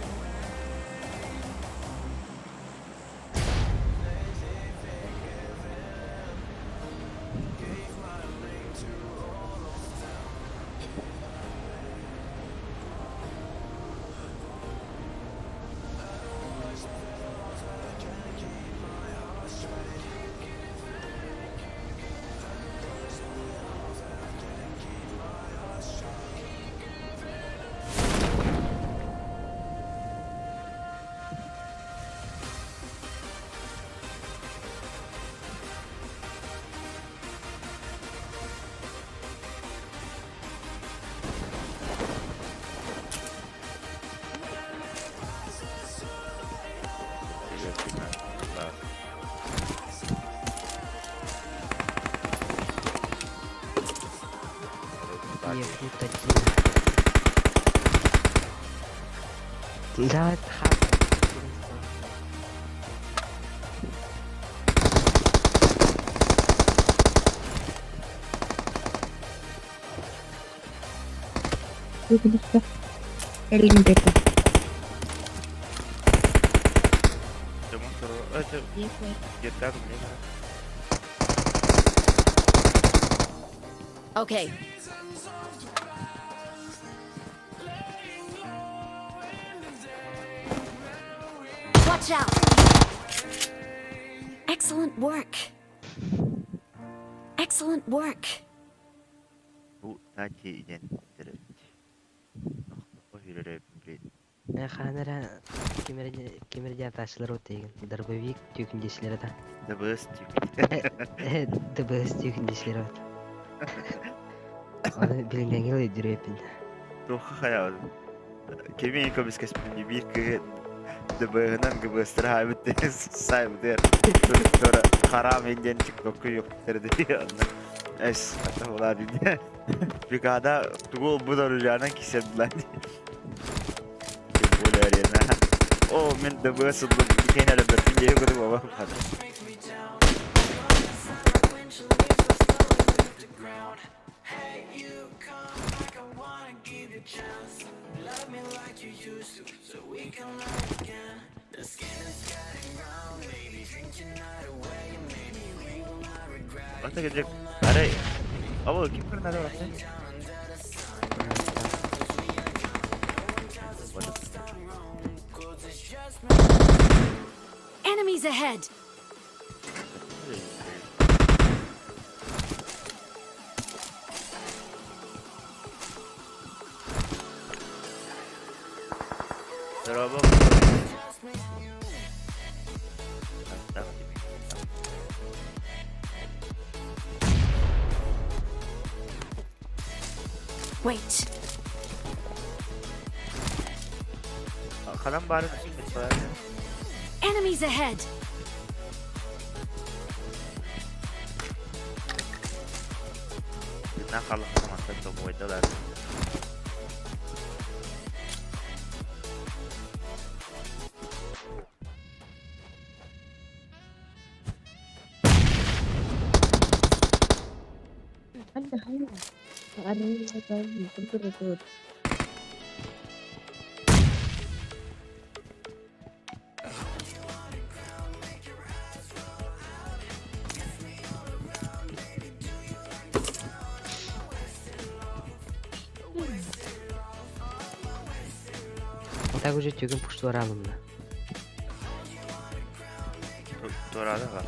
Да, хап. Эллин берді. Okay. Watch out! Excellent work. Excellent work. Бу тати диэн Хаанара кимер атаачылар отейген. Дробовик түүкүндесилер да. ДБС ДБС түүкүндесилер от. Оны билингеңил өйдүрөпүн. Туха хаябын. Кеми көмүскэспин биир кыһы ДБ-нан ГБСтер хаабыт сайбыдыр. Тура харам инден тиктокку юктер ди. Эс ата була ди. Бригада тугу бу доружанан кисердилер. Тем более арена. О, мен ДБС ылдым. Кейин әлі бір күнде көріп баба. Ата кедек. Арай. Абы ким көрнөдө барат? Enemies ahead! Дороба. Wait. Ханан барын Enemies ahead! На халах мастан тобойдалар. Арыйда Так уже түйгін пуштулар алымна. Турады га.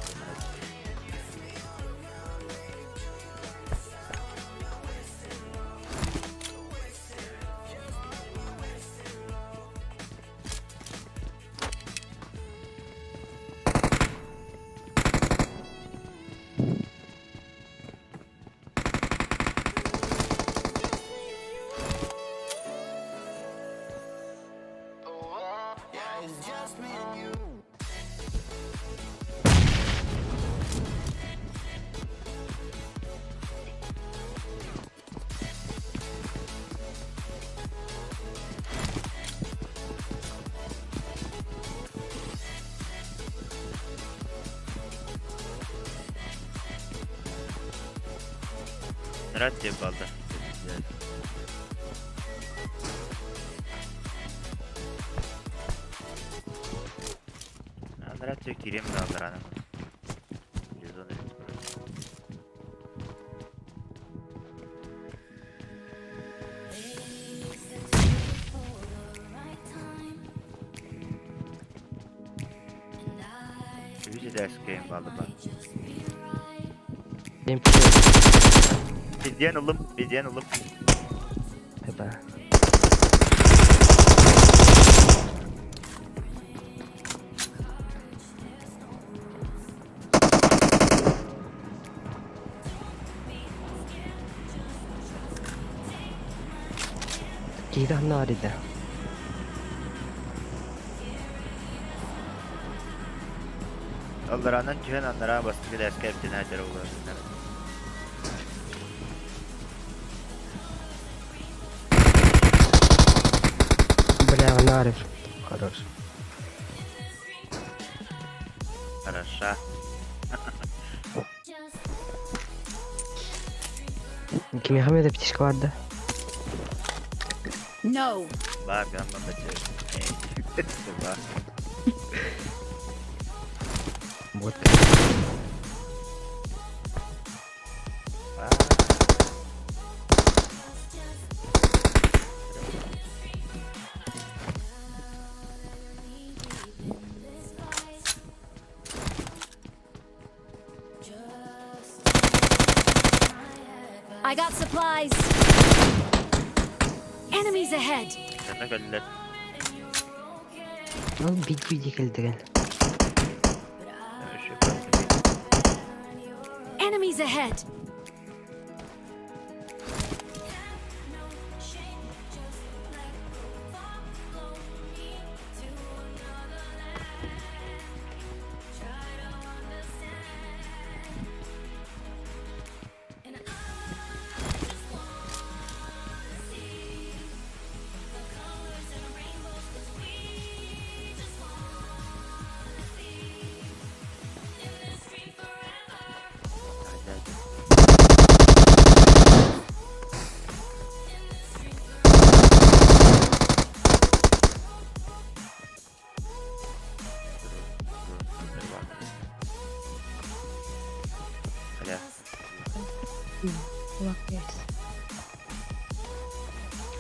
Нұрат деп алды. Нұрат деп кирем да алдыр. Үз эдәскейін балды ба. Мен Биден улым, биден улым. Эба. Кейді ханна арида. Алдаранан түһен аннара бастыгы дәскә эптен әтер олар. Бля, нарыв. Хорош. Хороша. Кимиэхэ эмиэ да птичка бар да? No. Баар гамма бачы. Баар. Вот. I got supplies. Enemies ahead. Сана кэллэр. Ол биир кэлдигэн. Enemies ahead.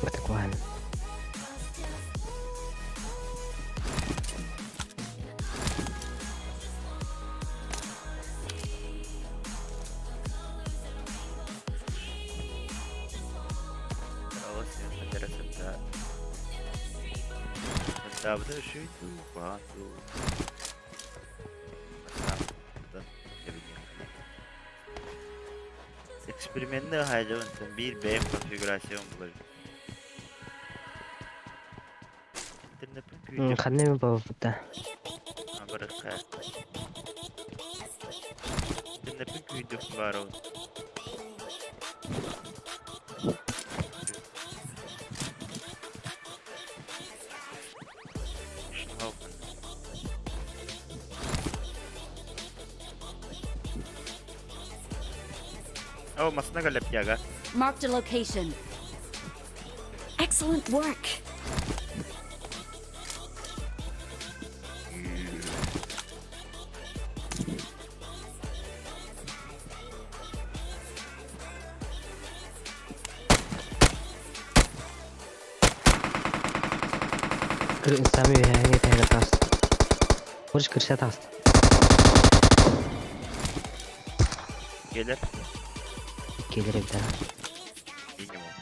Отакван. Эксперименни хаайдабын биир бэйэм конфигурациям булар. Интернеппин күүтүм. Ханна эми бабыппыта. Барыкка. Интернеппин күүтүм баарабын. О, масына кэллэп яга. Marked a location. Excellent work. Сами үһээҥҥэ тэһэ таас. Курш кырша таас. Келер. Келер эбит. Минимум.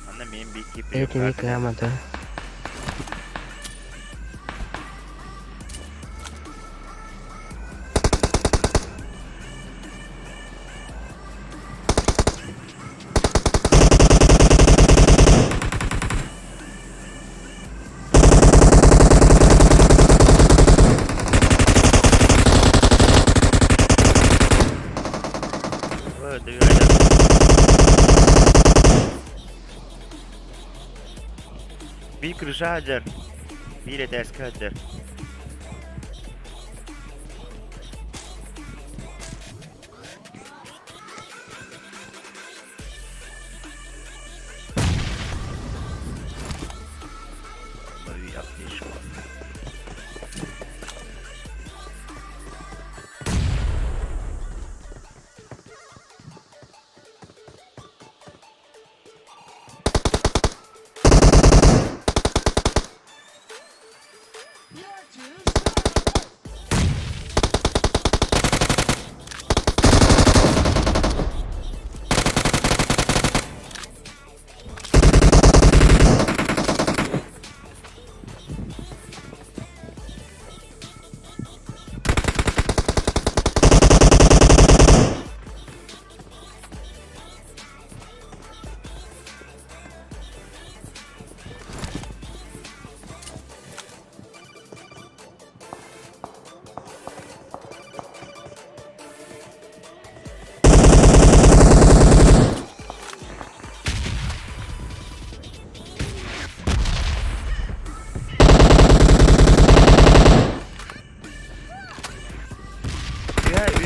Анна мен бики Это не грамота. Биир крыша сылдьар, биир этээскэ сылдьар. Лови аптечку.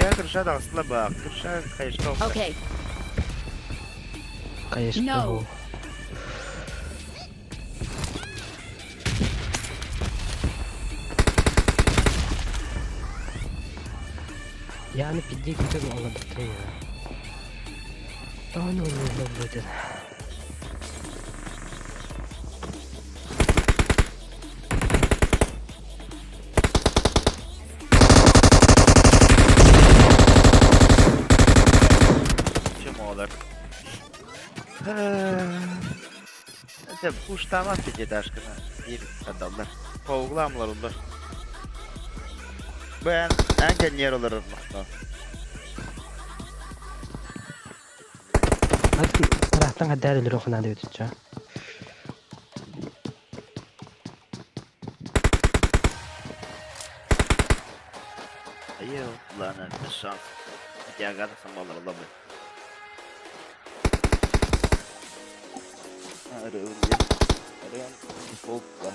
Үөһэ крыша таҕыстыла баах. Крыша хайышка охта. Okay. Конечно. No. Yani пидди күтүм олордуктун я. Тону не будет. Чем олар? Это пуштамат пятиэтажканы биир отдаллар. Ковугламлар олар. Бу эн эн кэнниэр олорор махтал. Атын ыраахтан хадаар өлөрө хунаада бүтүччө. Айыы лана без шанс. Диагата самалар лабы. Арыгын арыгын дефолт ба.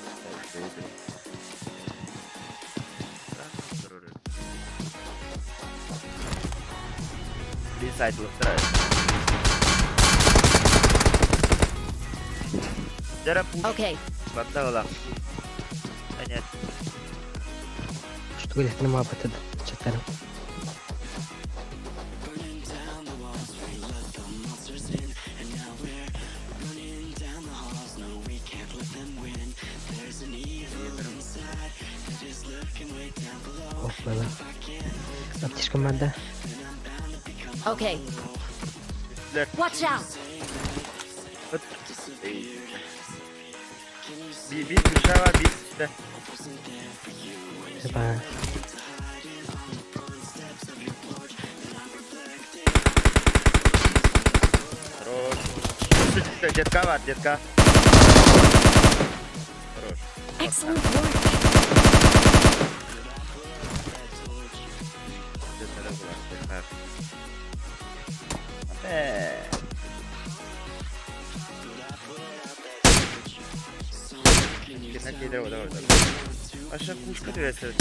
Bir сайтылықтыр. Дәрі пуш. Okay. Баттағыла. Понятно. Что говорит, нема бата чатарым. Опа. Аптечка мада. Okay. Үстілер. Watch out. Bir, bir kuşağı var, bir üstte. Опа. Хорош. Üstte, детка var, детка. Хорош. Excellent work. Детка var, детка. Eee. Кина кейдер ода ода. Аша пушка түбәсі.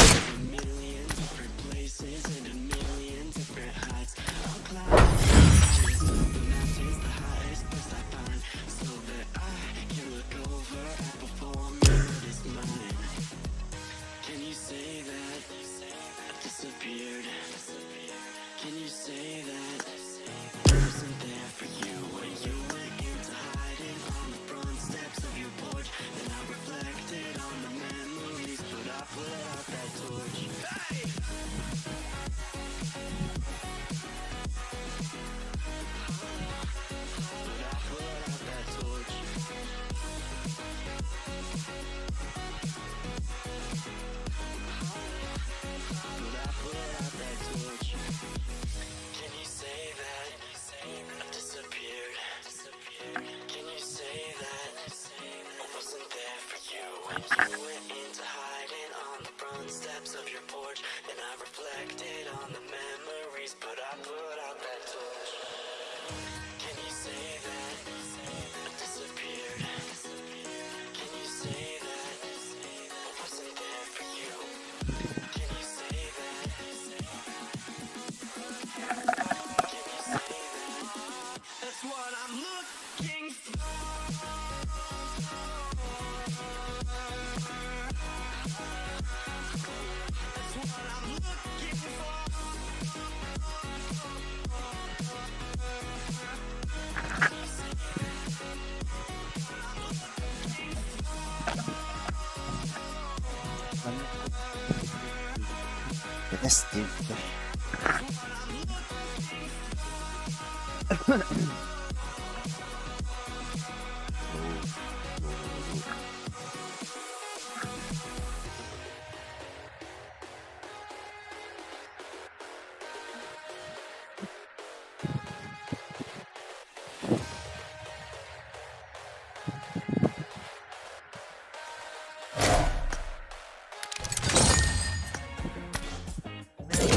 Nasıl?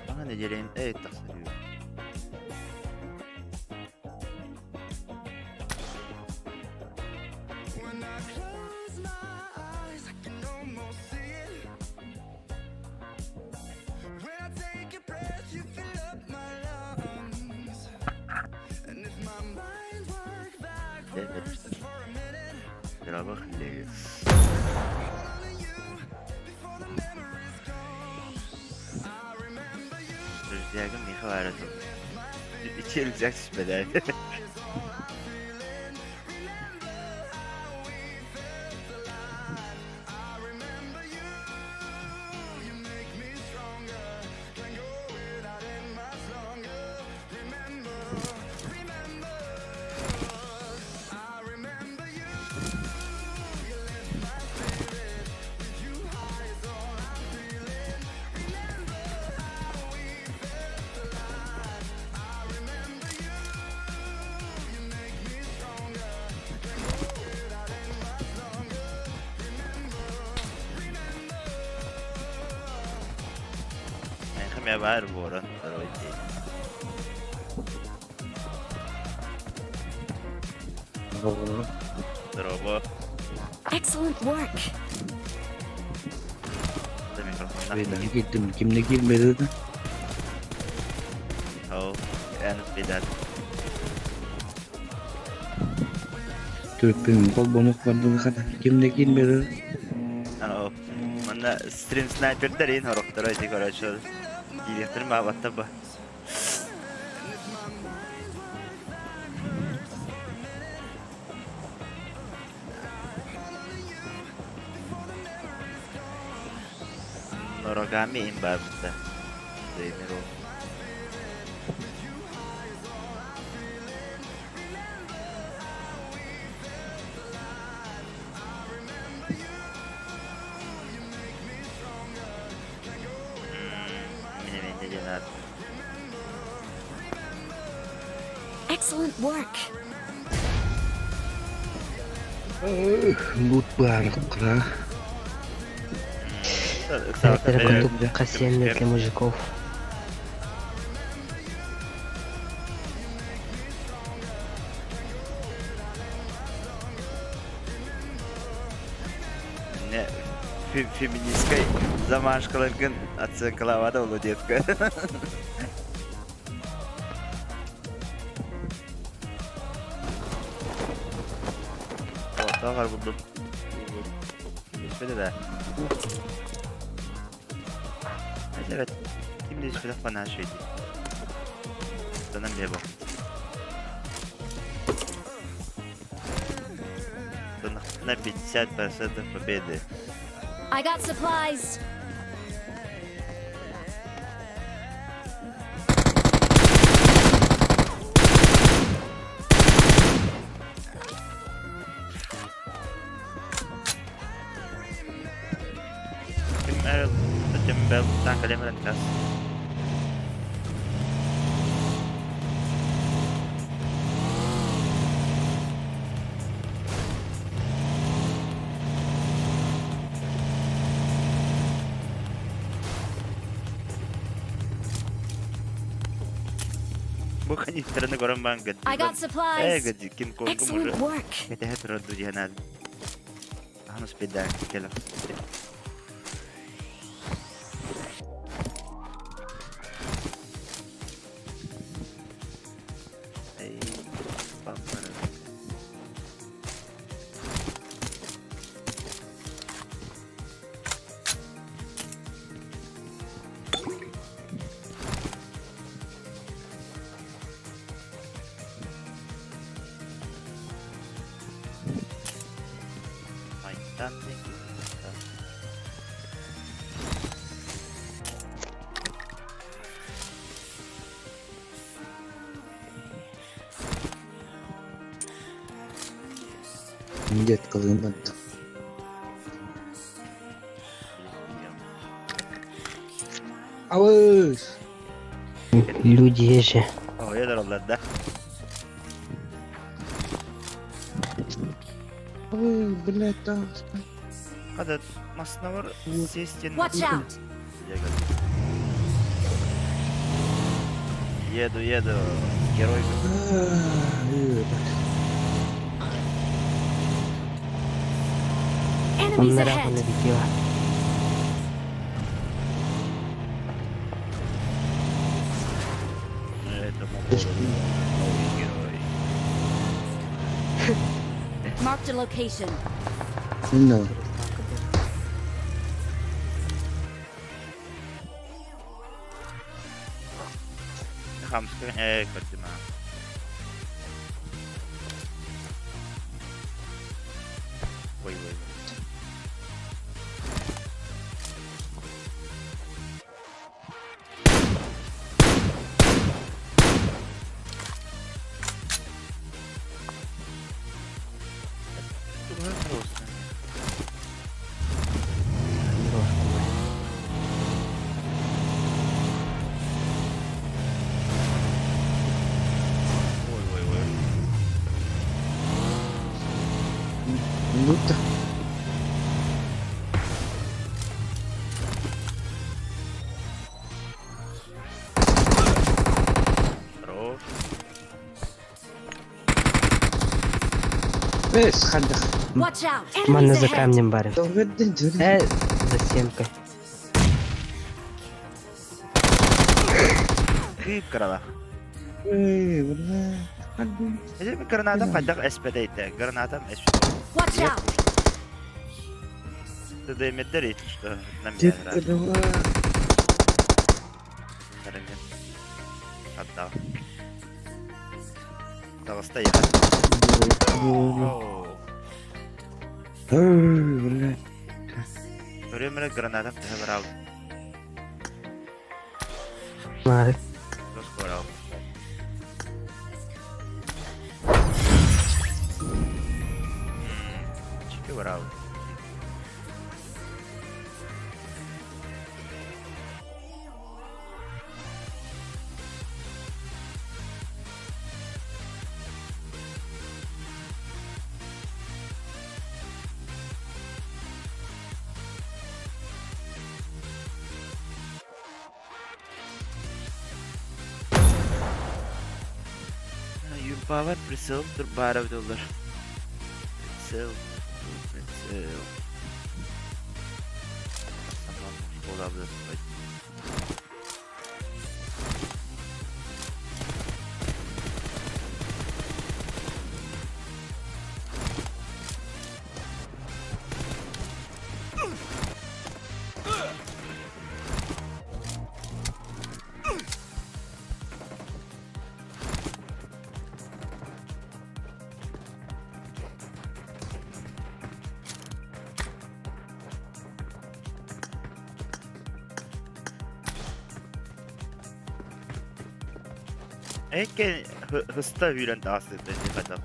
Bana ne geleyim? Evet tasarıyor. Дорообо, Левис. Рюкзагым миэхэ баара дуо? Ичи рюкзак түспэтэ. Миэхэ баар буоран второй день. Здорово. Excellent work. Да микрофоннаах Бэйдэн киирдим, кимне киирбэти да? Ол, эн успейдат. Төрөппүн холбонуох бардылыхата. Кимне киирбэти Ол, манна стрим снайпердер иин хорохторо ити короче киириэхтэрин баабаттар ба. Норогами им баарбыта. Тренер ол. Мин эмиэ диэн аат. Excellent work. Лут баар кыра. Это кутупка 7 для мужиков. Не феминистскай замашкаларгын оценкалаабата олу детка. Ортаҕар булдум. Түспэтэ да. Evet. Ким да түспэтэх банаа шөйдü. Танан бе бу. На 50% победы. I got supplies. Ким Ким танка лемерен kas. Бу канистраны көрөн бан гыт. I got Э, supplies. гыт ким конку Excellent мужу. work. Кэтэһэ турар ду диэн Ахан успейда келе. Эй, папара. Айтан Дед кылын Абыс! Люди же. Ой, олороллар да. Ой, блядь, там. Хата массыына сестен. Watch out. Еду, еду. Герой. Enemies Оннара ahead. налетела. Это новый герой. Marked a Marked a location. No. Хамска ээ көрдүм аа. Ой ой. Ой ой ой. Будто. Хорош. Бес хандах. Watch out! Манна Enemies за ahead! камнем барып. Тогда Э, за стенкой. Кыып кырала. Эй, бля. Ханды. Эдем гранатам хайдах эспедейте. Гранатам эспедейте. Watch out! Тдмеддер если что. Нам Детка, давай. Отдал. Толстая. Оу. Эй, бля. Время гранатам ты брал. Мары. Скоро. Чики брал. Юмпавар прицел турбаров доллар. Прицел, прицел. Tamam, olabilir. Эке hısta hüyren dağısı dedi kadar.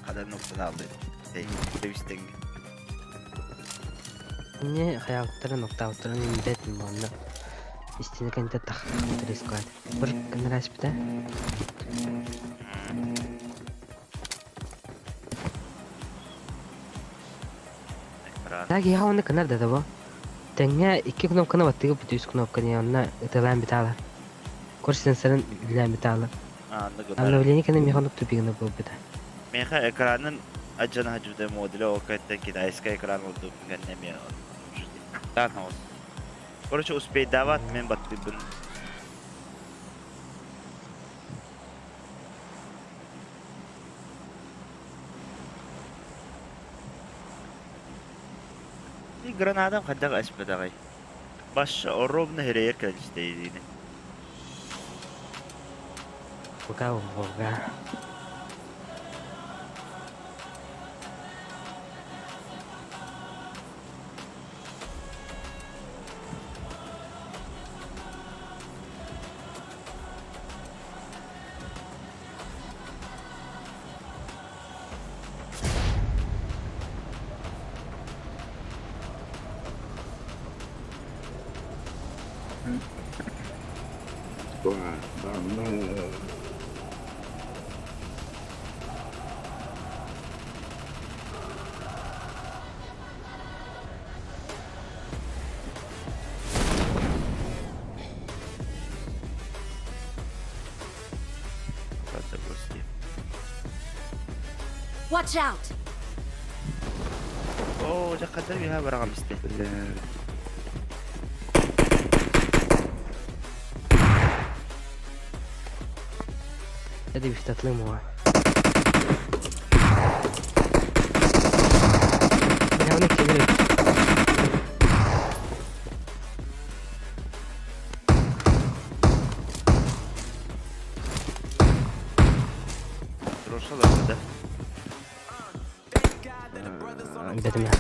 Kadar noktadan aldı. Şey, dövüşten. Не хаялтары ноктаутары бет манна. Истине кенте тах рискуат. Бір кінрас бita. Экран. Так я оны кынар да бу. Теңге икки кнопканы баттыгы бут үс кнопканы онна ытылан битала. Кор сенсорын билен битала. Обновление кene механик тупигini был бита. Меха экранын аджана хаджуде модели о кайтта китайская экран oldu гәннеме. Да, Короче, успей давать, мен баттыбын. И гранатам хаддаг аспадагай. Баш ровно херейер кэлистейдини. Пока ога. Watch out! Оо, жаккада бия барагам исте. Бля. Это бифтатлы муа. Бэтимэ.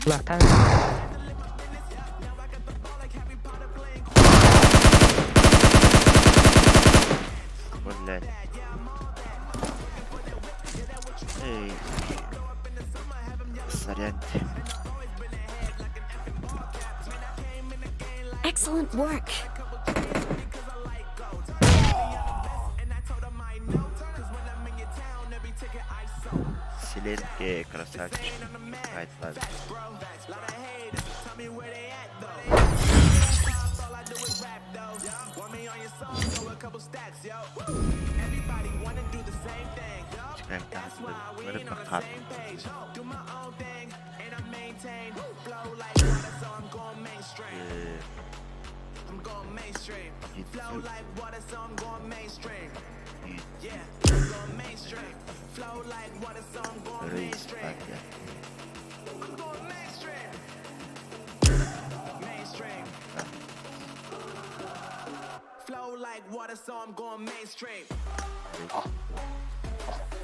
Лахтан. Блядь. Эй. Сорян. Excellent work. Селенке, красавчик. Ай, ладно.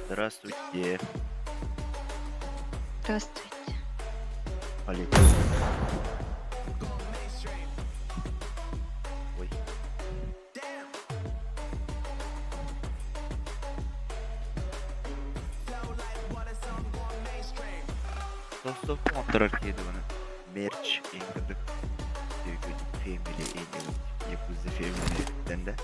Здравствуйте. Здравствуйте. Полетели. Ой. Толстовка оттарар киһи даҕаны мерч иҥкырдык Family Yakuza Family'den de.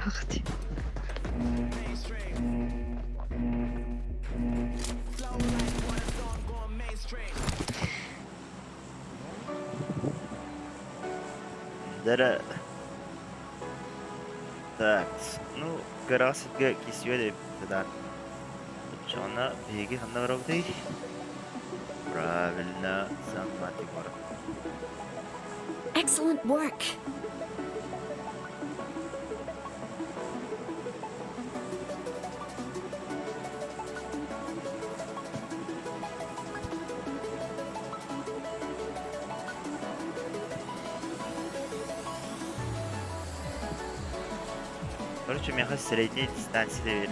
Ах ты. Дара. Так, ну, кырасыга кисүө да. Оччоҕуна биһиги ханна барабытый? Правильно, Сан-Мати город. Excellent work. Короче, миэхэ средней дистанция верен.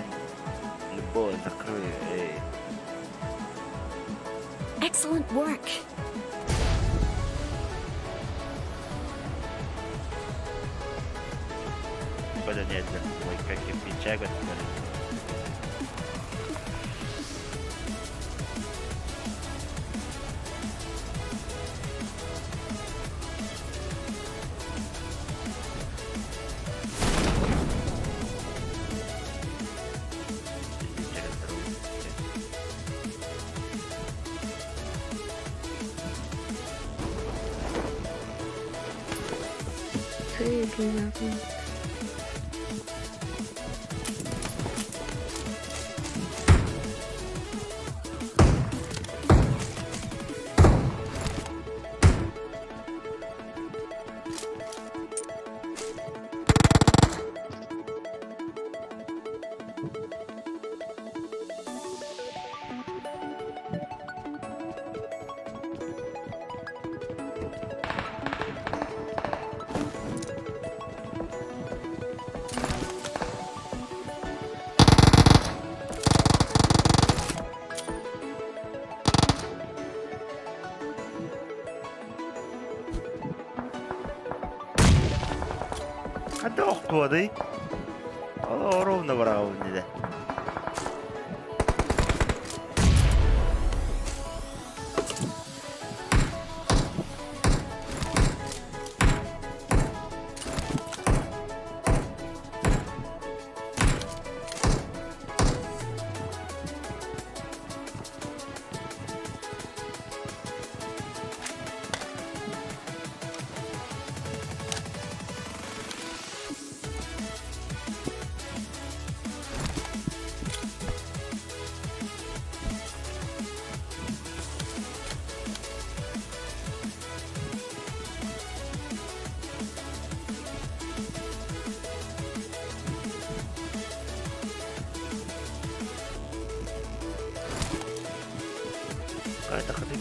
Любого закрою. Эй. Excellent work. Коля нет, ой, как кирпича готовили. Через дорогу. Ты, блядь. Ханна охтуодай? Ол ровно бараҕабын дии.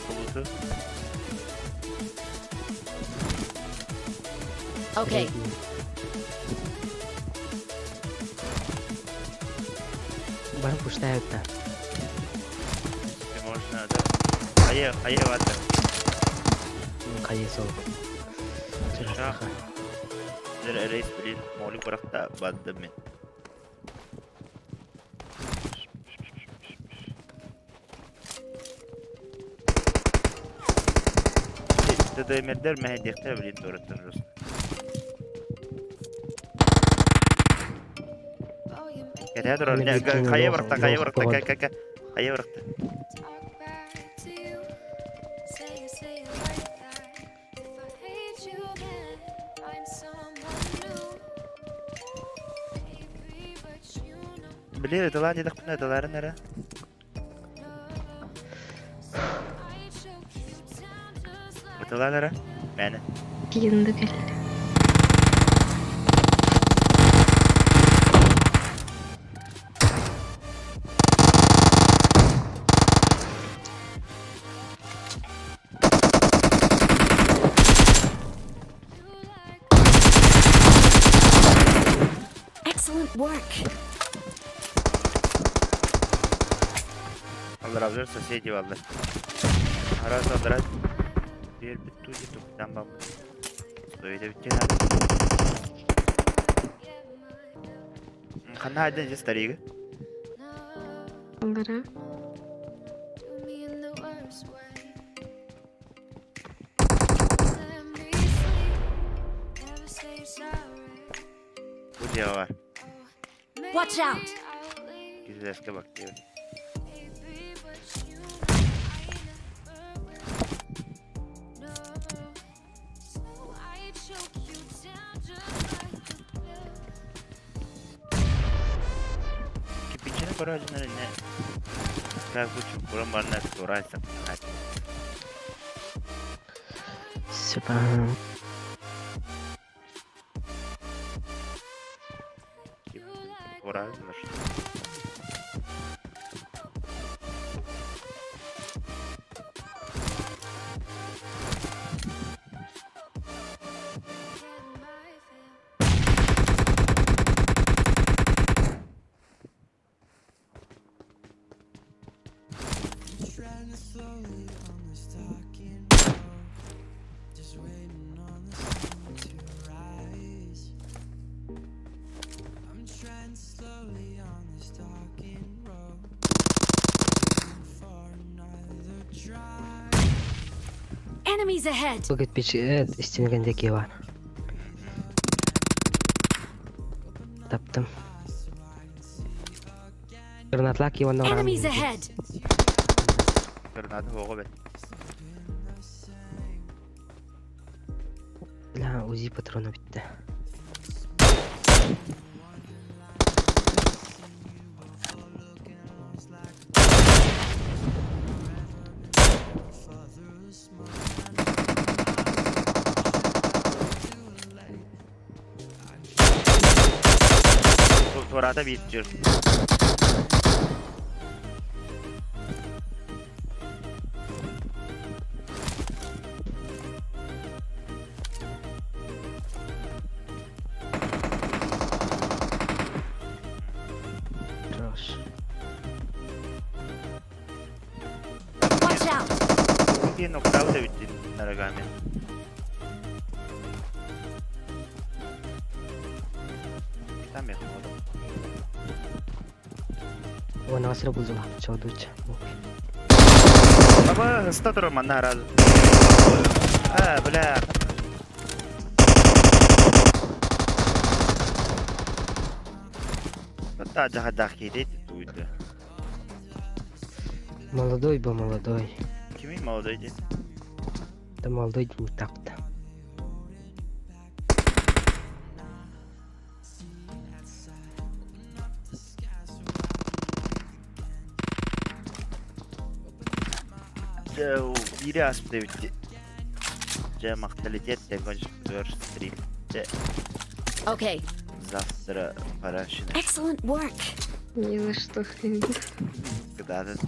Полуту. Okay. Бары пуштают да. Ты можно, да? Хайа, хайа вата. Хайа сол. Шах. Рейс, блин, молик бырахта бардым мен. ТДМРдер мэһэйдиэхтэрэ билин туораттан просто. Кэтээ турар. Хайа барахта, хайа барахта, хайа барахта. Били ыталаан диэтэхпинэ ыталаарын эрэ. Ыталаан эрэ. Мээнэ. Киин да кэллэ. Excellent work. Алларабзор соседи баллар. Араас алларат. Биэрбит туу туктан баммыт. Стоит эбиттен Ханна айдан же старига. Аллара. Бу дьиэҕэ бар. Watch out! Кизлэскэ бар диэбит. Кирпиччэни көрө сылдьан иннэ как бы чуҥкуран баран туораан саппынаат Сюда. Туораан Enemies ahead! Бу кирпич истинген диэки бар. Таптым. Гранатлаах Иванна Enemies ahead! Граната оҕо бэт. Бля, УЗИ патрона бүттэ. Туораата биир түр. Хорош. Watch out! Киин октаабыт эбит нарагами. Там я Уонна сыра булдула. Чоодуча. Аба, ста турар манна араас. А, бля. Та жахадах киһи туйда. Молодой был молодой. Кимий молодой дии? Да молодой не так-то. Дьэ, биири ааспыт эбит дии. Дьэ, махталитет дэгон стрим. Дьэ, Okay. завтра пора начинать. Excellent work. Ни за что. Кытаатын.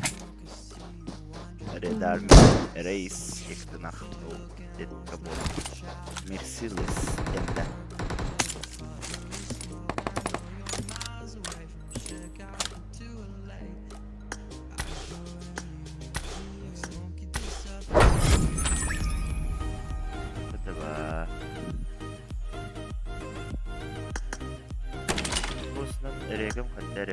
Red Army Race Mercedes это. Этого. Регам хотя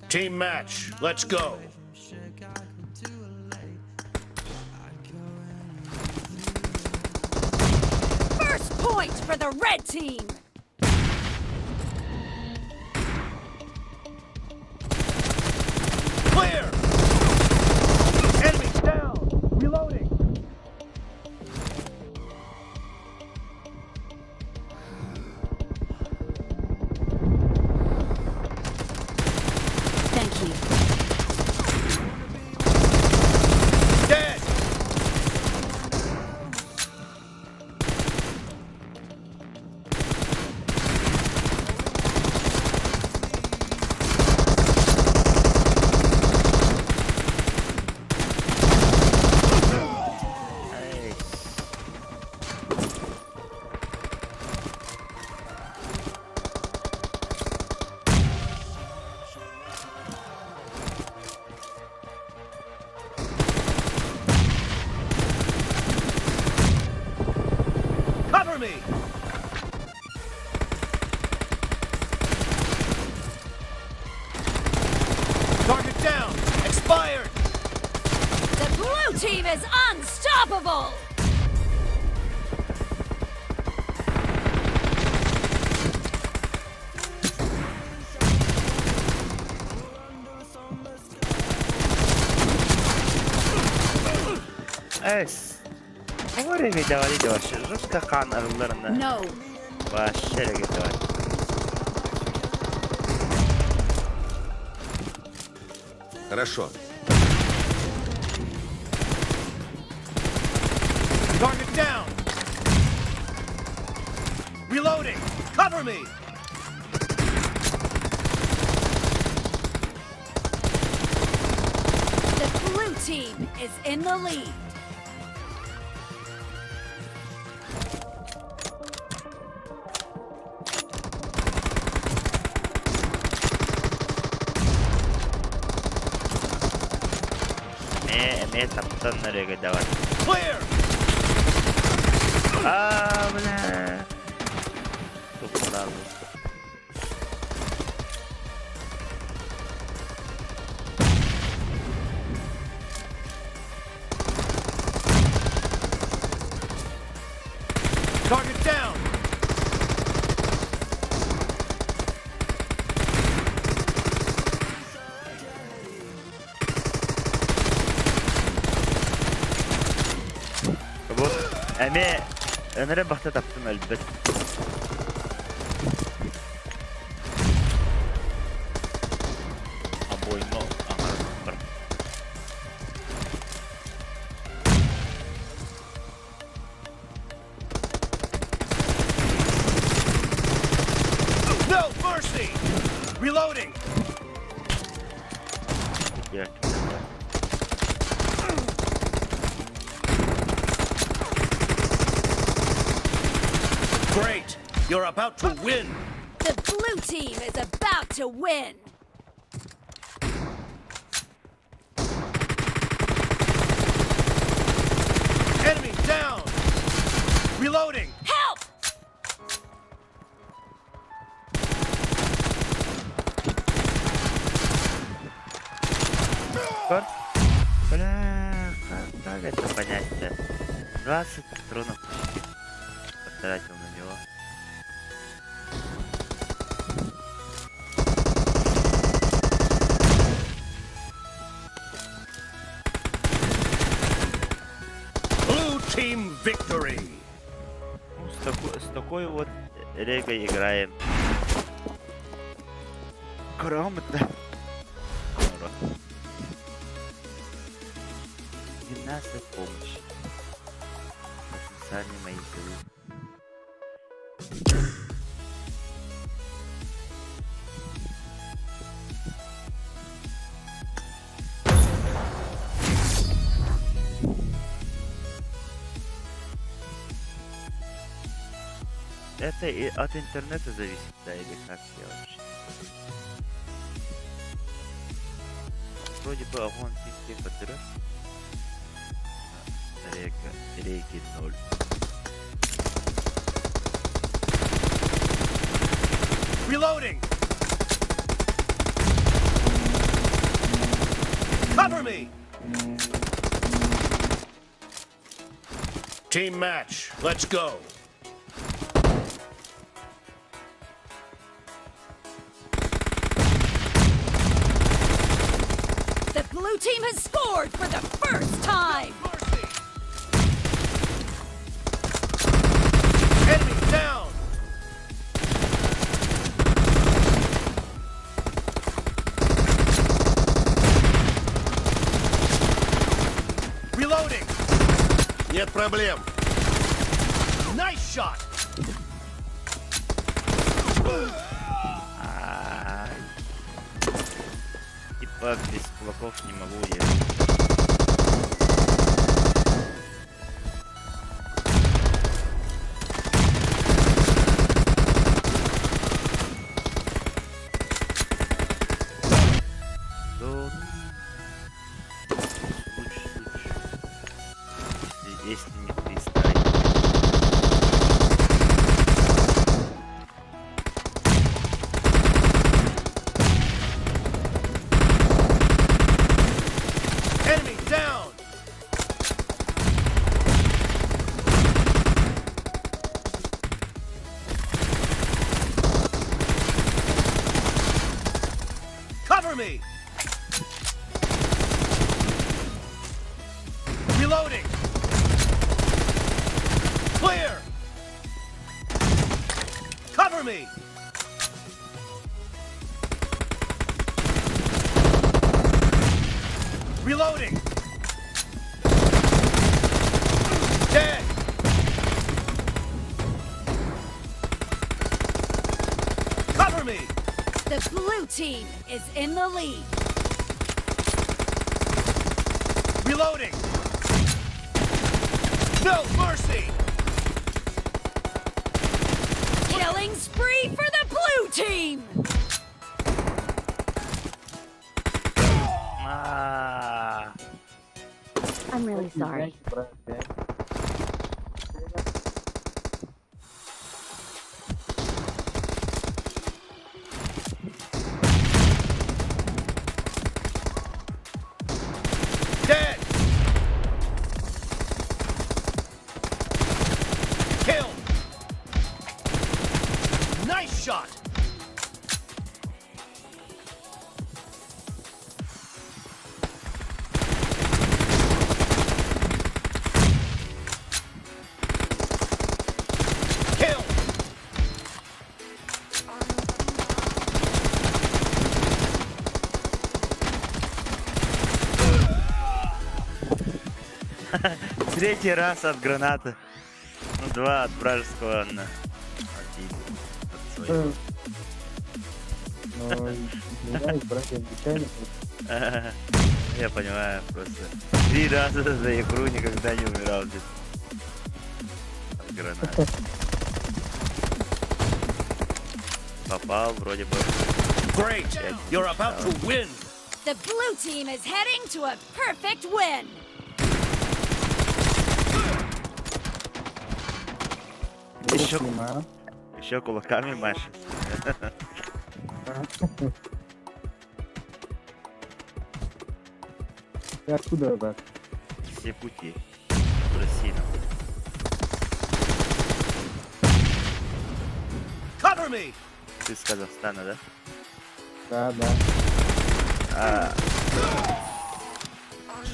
Team match. Let's go. First point for the red team! Clear. Enemy down. Reloading. Thank you. Dead. Эй. Cover me. Target down. Expired. The blue team is unstoppable! Эс. Говори давай вообще жестко хан арыларына. No! Вообще давай. Хорошо. Target down. Reloading. Cover me. The blue team is in the lead. Ме таптан реге давай. Clear. А, бля. Тупо. Target down. Бу эме өнөрө бахта таптым өлбөт. Обойма аңар. No mercy. Reloading. Yeah. Great. You're about to win. The blue team is about to win! Enemy down. Reloading. Help! Бля, как это понять-то? 20 патронов почти потратил на него. такой вот регой играем. Грамотно. Гимнастик помощь. Потенциальные мои силы. Это и от интернета зависит, да, или как я вообще? Вроде бы огонь пинг подрос. Река, реки ноль. Reloading! Cover me! Team match, let's go. The blue team has scored for the first time. Mercy! Enemy down! Reloading! Нет проблем. Nice shot! Ай. Типа без кулаков не могу я. Да, ну, лучше, лучше. Если не перестать. Enemy down! Cover me! Reloading! Clear! Cover me! Reloading! Dead! Cover me! The blue team is in the lead. Reloading! No mercy! Killing spree for the blue team. А, I'm really sorry. Брат, блядь. Dead! Kill! Nice shot! Kill! Третий раз от гранаты. Ну, два от вражеского на один от своего. Ну, извиняюсь, брат, я нечаянно. Я понимаю, просто три раза за игру никогда не умирал без от гранаты. Попал вроде бы. Great! You're about to win! The blue team is heading to a perfect win. Еще, еще кулаками машет. Ты откуда, брат? Все пути в Россию. Cover me! Ты с Казахстана, да? Да. А...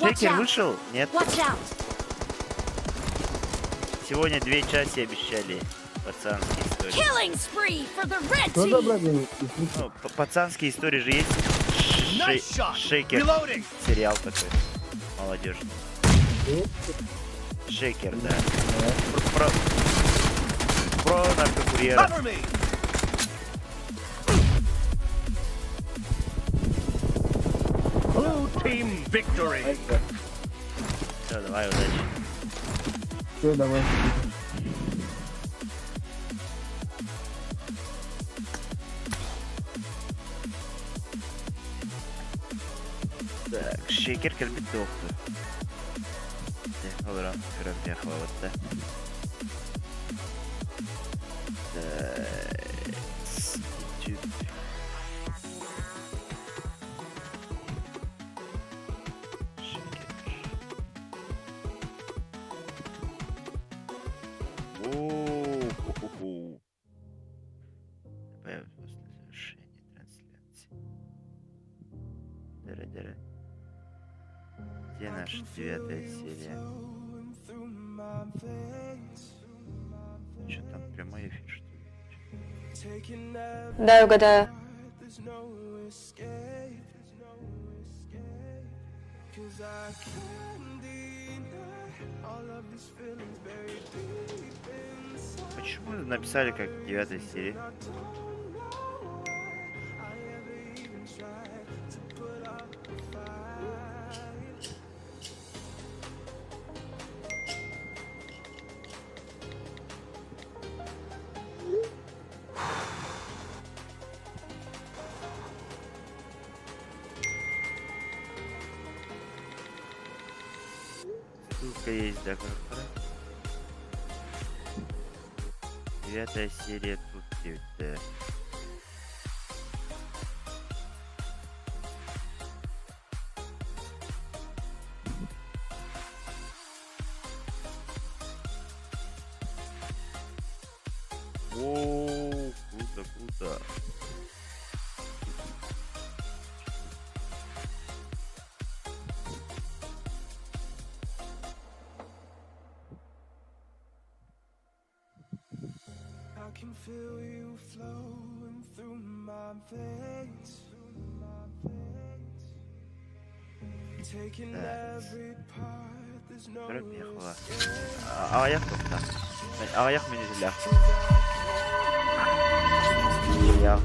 Watch Шекер out. вышел? Нет. Watch out. Сегодня две части обещали. Пацанские истории. Killing spree for the red Что за team. брат? Ну, пацанские истории же есть. Nice shot. Шейкер. Reloading. Сериал такой. Молодежный. Шейкер, да. Про наркокурьера. Cover me. Blue team victory. Все, давай, удачи. Все, давай. Так, шейкер кэлбит туохту. Олорон көрөн хвалатта. Так, YouTube. Шейкер. О, ху-ху-ху. Добавить после завершения трансляции. Дыра-дыра. Где наша девятая серия? Что там, прямой эфир, что ли? Дай угадаю. Почему написали как девятая серия? Ссылка есть, да, как Девятая серия тут девятая. Воу, круто, круто. I can feel you flowing through my veins. Taking Так. every part, there's no Пробегла. Аҕыйах тохта. Аҕыйах мүнүүтэлээх. Я.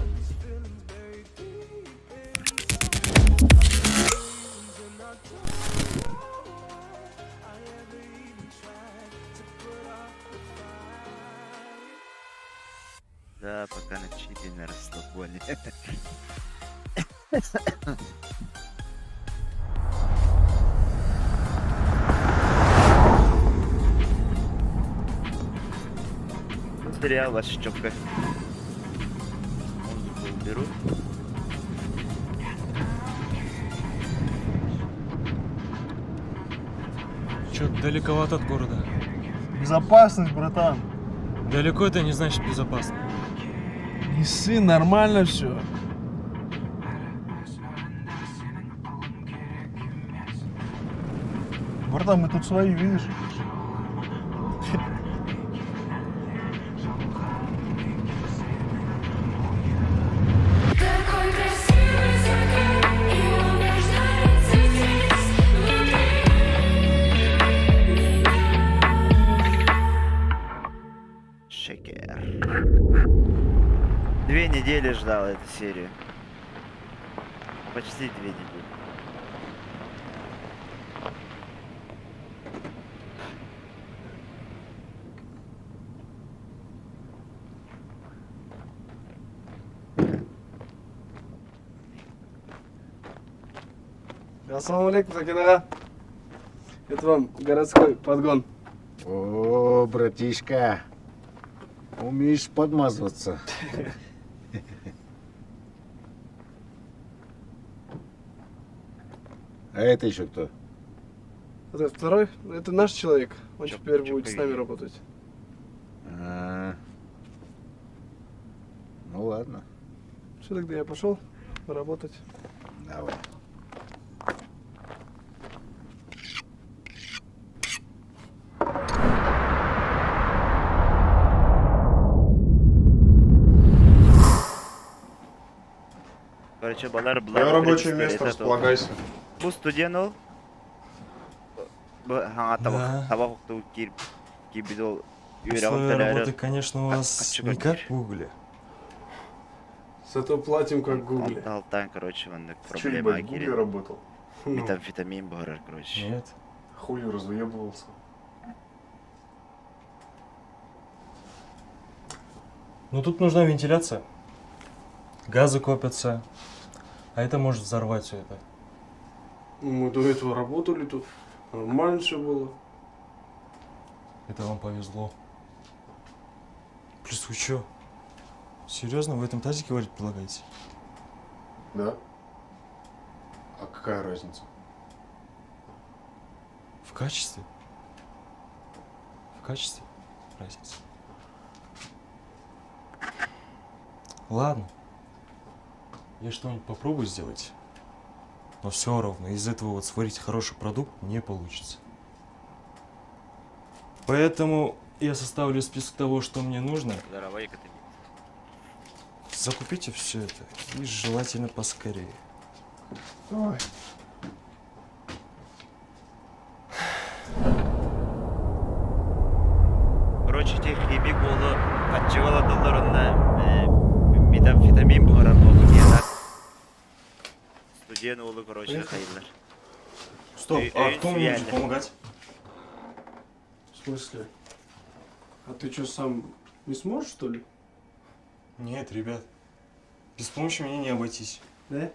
Да, пока на чиле, на расслабоне. Сериал ваша чётко. Музыку уберу. Чё, далековато от города. Безопасность, братан. Далеко это не значит безопасно. Не ссы, нормально все. Братан, мы тут свои, видишь? Такой красивый закат, и он рождается здесь, внутри меня. Шекер. 2 недели ждал эту серию. Почти 2 недели. Ассаламу алейкум, Сакен аға. Это вам городской подгон. О, братишка, умеешь подмазываться. А это еще кто? Вот это второй, это наш человек. Он теперь чё будет с нами повели? работать. А, ну ладно, Все, тогда я пошел работать. Давай. Короче, балар Твое рабочее место, располагайся. Бу студент ол. Бу хаҥа Да. табах уктубут киир киирбит ол үөрэҕин Условия работы, төлөөрө конечно, у вас не как в Гугле. Зато платим как в Гугле. Алтан, короче, маннык Ты чё, проблема ебать, в Гугле киирэн. работал? Ну. Метамфетамин буһарар, короче. Нет. Хули разуебывался. Но тут нужна вентиляция. Газы копятся. А это может взорвать все это. Ну, мы до этого работали тут. Нормально все было. Это вам повезло. Плюс вы чё? Серьезно, вы в этом тазике варить предлагаете? Да? А какая разница? В качестве? В качестве разница. Ладно. Я что-нибудь попробую сделать. Но все равно из этого вот сварить хороший продукт не получится. Поэтому я составлю список того, что мне нужно. Здорово, Екатерина. Закупите все это и желательно поскорее. Давай. Короче, ити химик уолу хаччыга олордоллор онно метамфетамин буһарар буолбут диэн Студент уолу, короче, Поехали. хайыллар. Стоп, а кто мне будет помогать? В смысле? А ты что, сам не сможешь, что ли? Нет, ребят. Без помощи меня не обойтись. Да?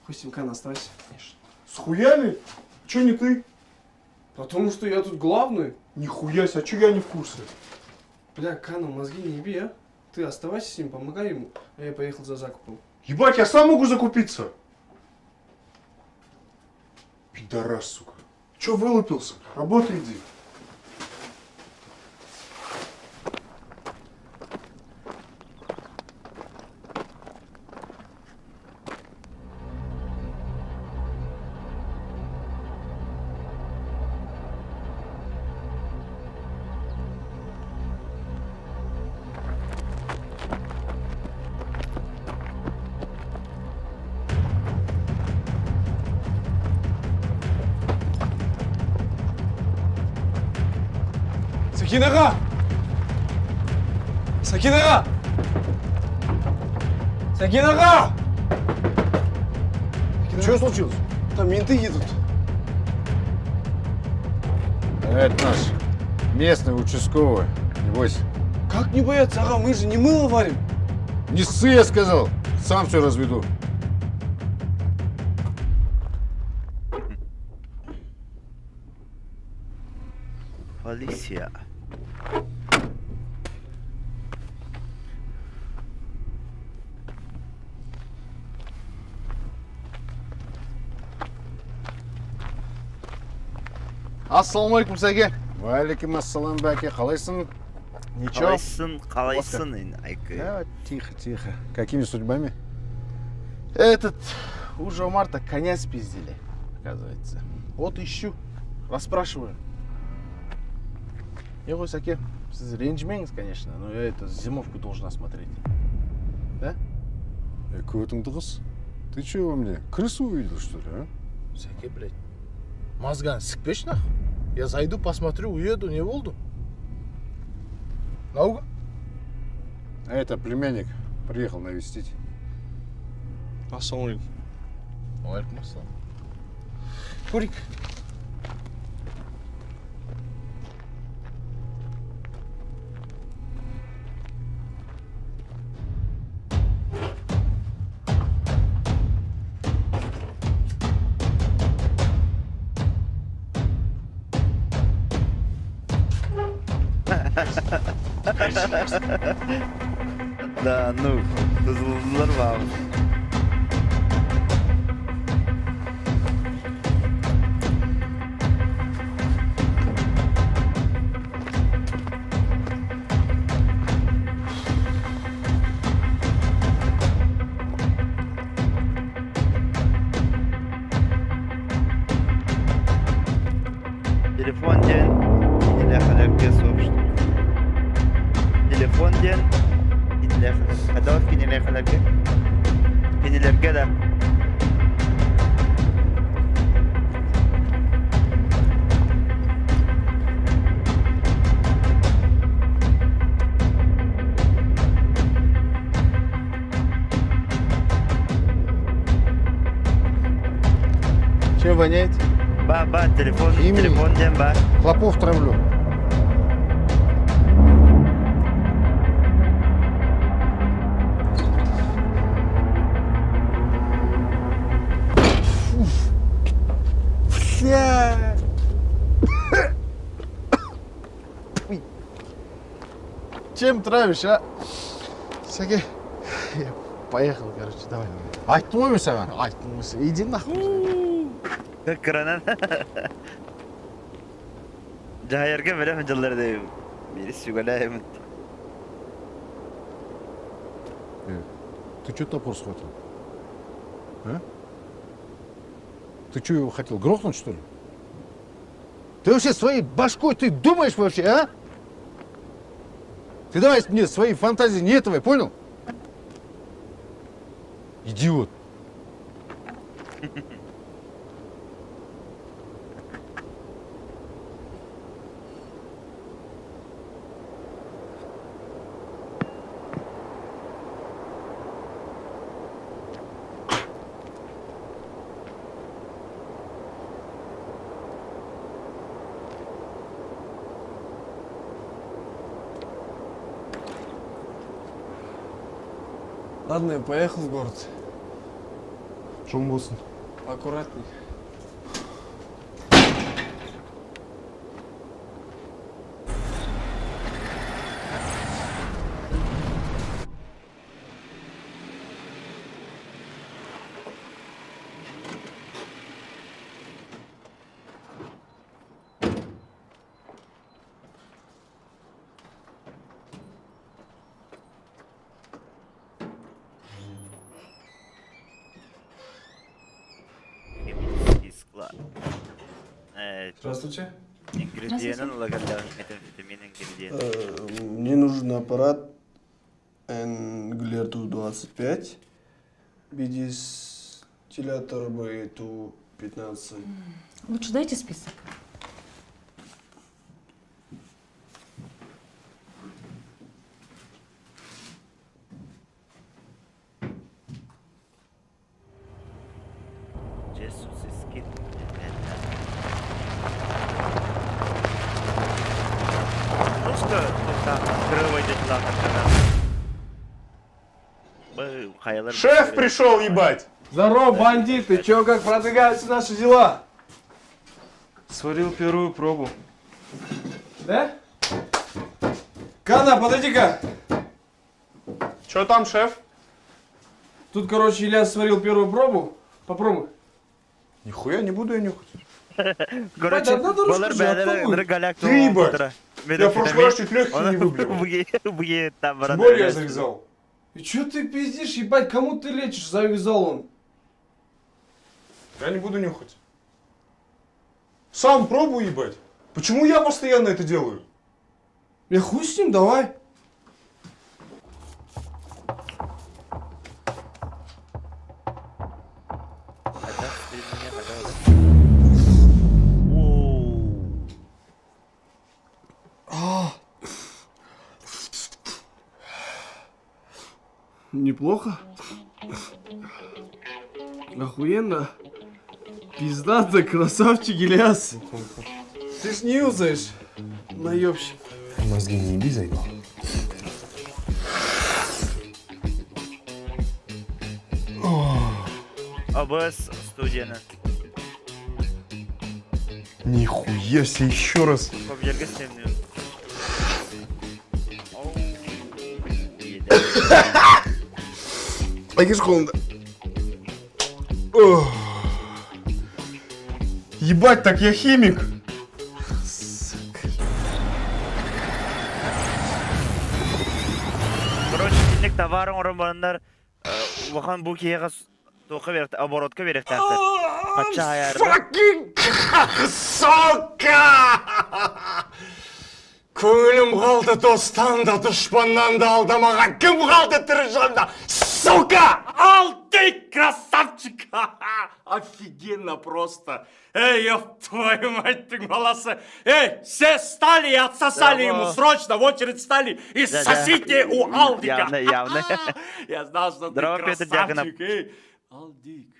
Хуй с ним, Кан, оставайся. Конечно. Схуяли? Че не ты? Потому что я тут главный. Нихуя себе, а че я не в курсе? Бля, Кана, мозги не еби, а? Ты оставайся с ним, помогай ему, а я поехал за закупом. Ебать, я сам могу закупиться! Пидорас, сука. Че вылупился? Работай иди. Сәкен аға! Сәкен аға! Сәкен аға! Что случилось? Там менты едут. Это наш местный участковый. Не бойся. Как не бояться, аға, мы же не мыло варим. Не ссы, я сказал. Сам все разведу. Полиция. Ассалаумағалейкум, Сәке. Уағалейкум ассалам, Бәке. Қалайсың? Ничего. Қалайсың, қалайсың, Айкы. Да, тихо, тихо. Какими судьбами? Этот, у Жомарта коня спиздили, оказывается. Вот ищу, расспрашиваю. Не ғой, Сәке, сіз ренжімеңіз, конечно, но я это зимовку должен осмотреть. Да? Көтіңді қыс. Ты чего во мне? Крысу увидел, что ли, а? Сәке, блядь, мозганы сікпеші нахуй. Я зайду, посмотрю, уеду, не болды. Наука? А это племянник приехал навестить. Ассалаумағалейкум. Уағалейкум ассалам. Көрейік. Да, ну, тузлар var. Телефон диэн кинилэхэлэргэ сообщество. Телефон диэн кинилэхэлэр. Хадав кинилэхэлэргэ. Кинилэргэ да. Чем воняет? Ба, ба, телефон, Химией. телефон диэн ба. Клопов травлю. Бля. Чем травишь, а? Сәке, я поехал, короче, давай. Айттым ғой мен саған. Айттым ғой, иди нахуй. Кыранан. Дьаһайарга бэлэм дьыллар да бири сүгэлээбит. Э, ты что топор схватил? А? Ты что его хотел, грохнуть, что ли? Ты вообще своей башкой ты думаешь вообще, а? Ты давай мне свои фантазии не этого, понял? Идиот. Ладно, я поехал в город. Жолың болсын. Аккуратней. Химический склад. Э, Здравствуйте. Ингредиенын лагаллаах метамфетамин ингредиент. Э, Мне нужен аппарат Энглерту 25, бидистиллятор Б-ту 15. Лучше дайте список. Jesus is Просто Шеф пришел, ебать! Здорово, бандиты! Чё, как продвигаются наши дела? Сварил первую пробу. Да? Кана, подойди-ка! Чё там, шеф? Тут, короче, Илья сварил первую пробу. Попробуй. Нихуя не буду я нюхать. Короче, одна дорожка балар же, бәлер отпробуй. галяк Ты, ебать! Я в прошлый раз чуть легкие не выбил. Тем более я завязал. И чё ты пиздишь, ебать, кому ты лечишь? Завязал он. Я не буду нюхать. Сам пробуй, ебать. Почему я постоянно это делаю? Я хуй с ним, давай. Неплохо. Охуенно. Пиздато, красавчик Ильяс. Ты ж не юзаешь, наебщик. Мозги не еби, заебал. АБС студияны. Нихуя себе, еще раз. Көбүлерге сенмейм. Әкеш қолыңды. Ебать, так я химик. Короче, кинник товарын оромбаннар улахан бу киһиэхэ туохха биэриэхтэ оборотка биэриэхтээхтэр. Хачча хайаарда. Fucking сука! Көңілім қалды достан да дұшпаннан да алдамаған кім қалды тірі жанда? Сука! Ал! Ты красавчик! Офигенно просто! Эй, ёб твою мать, ты молодцы! Эй, все встали и отсосали ему срочно, в очередь стали и сосите у Алдика! Явно, явно. Я знал, что ты красавчик! Эй, Алдик,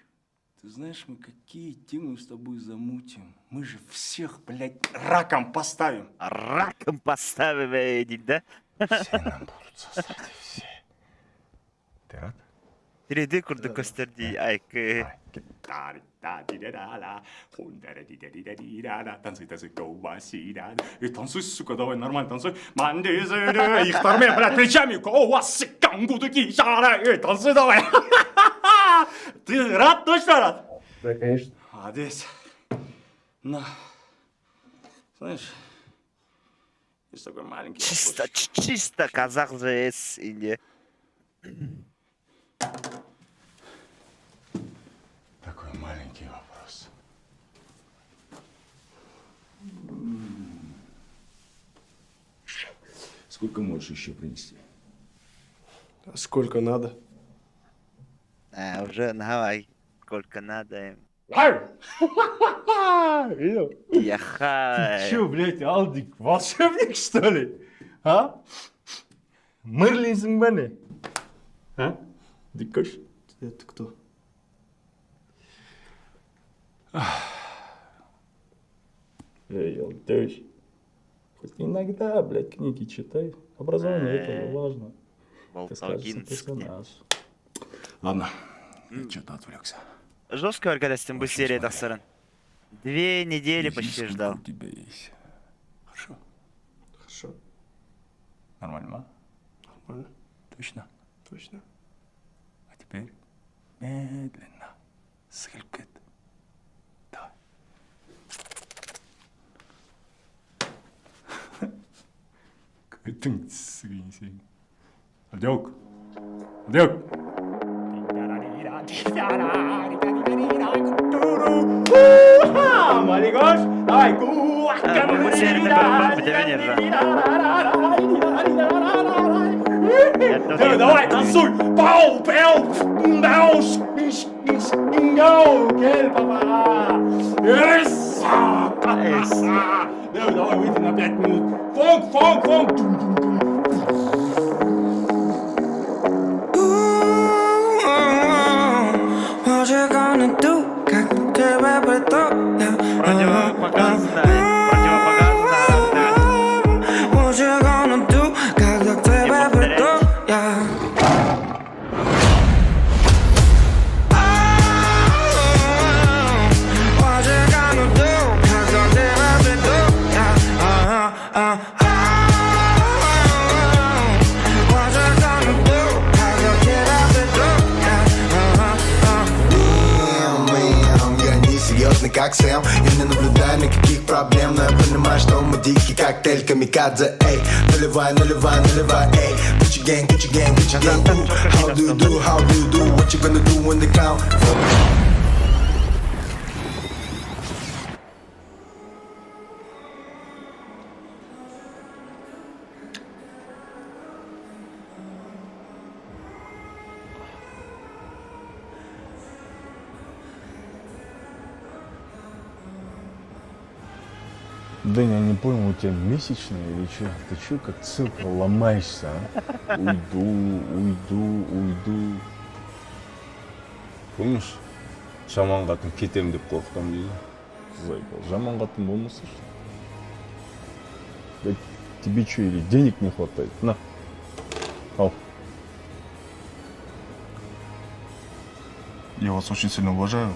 ты знаешь, мы какие темы с тобой замутим? Мы же всех, блядь, раком поставим. Раком поставим, эй, да? Все нам будут сосать, все. Ты рад? 3D курдук көстөр дии, айкы. Танцуй, танцуй, Танцуй, сука, давай, нормально танцуй. Их блядь, плечами. Танцуй давай. Ты рад, точно рад? Да, конечно. Молодец. На. Знаешь, есть такой маленький Чисто, чисто казах ЖС или... Такой маленький вопрос. Сколько можешь еще принести? Сколько надо? А, уже давай, сколько надо им. Видел? Яхай. Ты чё, блядь, Алдик, волшебник, что ли? А? Мерлинсің ба не? А? Дикош? Это кто? Эй, Алдыш, хоть иногда, блядь, книги читай. Образование это важно. Это скажется персонаж. Ладно, я что-то отвлекся. Жестко организм бы серия тахсарын. 2 недели почти ждал. У тебя есть. Хорошо? Хорошо. Нормально, а? Нормально. Точно? Точно. А теперь медленно. Сылкет. Давай. Көтің түсірейін сен. Алдек. Алдек. Малигош, давай. Бу серияны бүтәбен ержа. Давай, давай, танцуй! Пау, пау, пау, кел, папа! Yes! Давай, давай, выйди на 5 минут. Фонк, фонк, фонк! What you gonna do? Как тебе приду? Противопоказано, противопоказано. What you gonna do? Когда к тебе приду? Yeah. What you gonna do? Когда к тебе приду? Yeah. What you gonna do? Когда к тебе приду? Yeah. Мэм, я не серьезный, как Сэм. Я не наблюдаю никаких проблем, но я понимаю, что мы дикий коктейль камикадзе, эй. Наливай, наливай, наливай, эй. Gucci gang, Gucci gang, Gucci gang, ooh. How do you do, how do you do? What you gonna do when they count? Дэн, я не понял, у тебя месячные или что? Ты чё как целка ломаешься, а? Уйду, уйду, уйду. Помнишь, жаман қатын кетем деп қорқытамын дейді. Заебал, жаман қатын болмаса что? Да тебе что, или денег не хватает? На, ал. Я вас очень сильно уважаю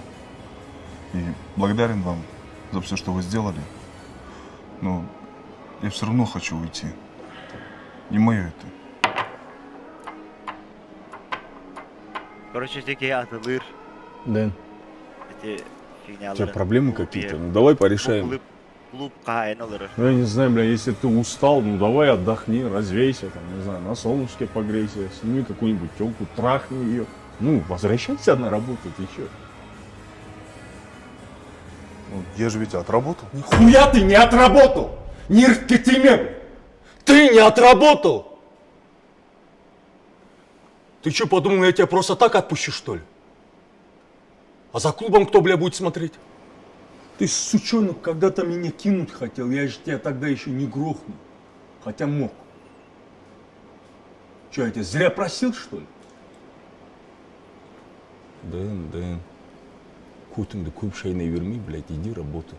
и благодарен вам за все, что вы сделали. Но я все равно хочу уйти. Не мое это. Короче, такие атылыр. Дэн, Эти фигнялары. у тебя проблемы какие-то? Ну давай порешаем. Клуб каин олорор. Ну я не знаю, бля, если ты устал, ну давай отдохни, развейся, там, не знаю, на солнышке погрейся, сними какую-нибудь телку, трахни ее. Ну, возвращайся на работу, ты чё? Ну, я же ведь отработал. Нихуя ты не отработал! Не ркетиме! Ты не отработал! Ты что, подумал, я тебя просто так отпущу, что ли? А за клубом кто, бля, будет смотреть? Ты, сучонок, когда-то меня кинуть хотел, я же тебя тогда еще не грохнул. Хотя мог. Че, я тебя зря просил, что ли? Дэн, Дэн. Көтіңді көп шайнай бермей, блядь, иди работай.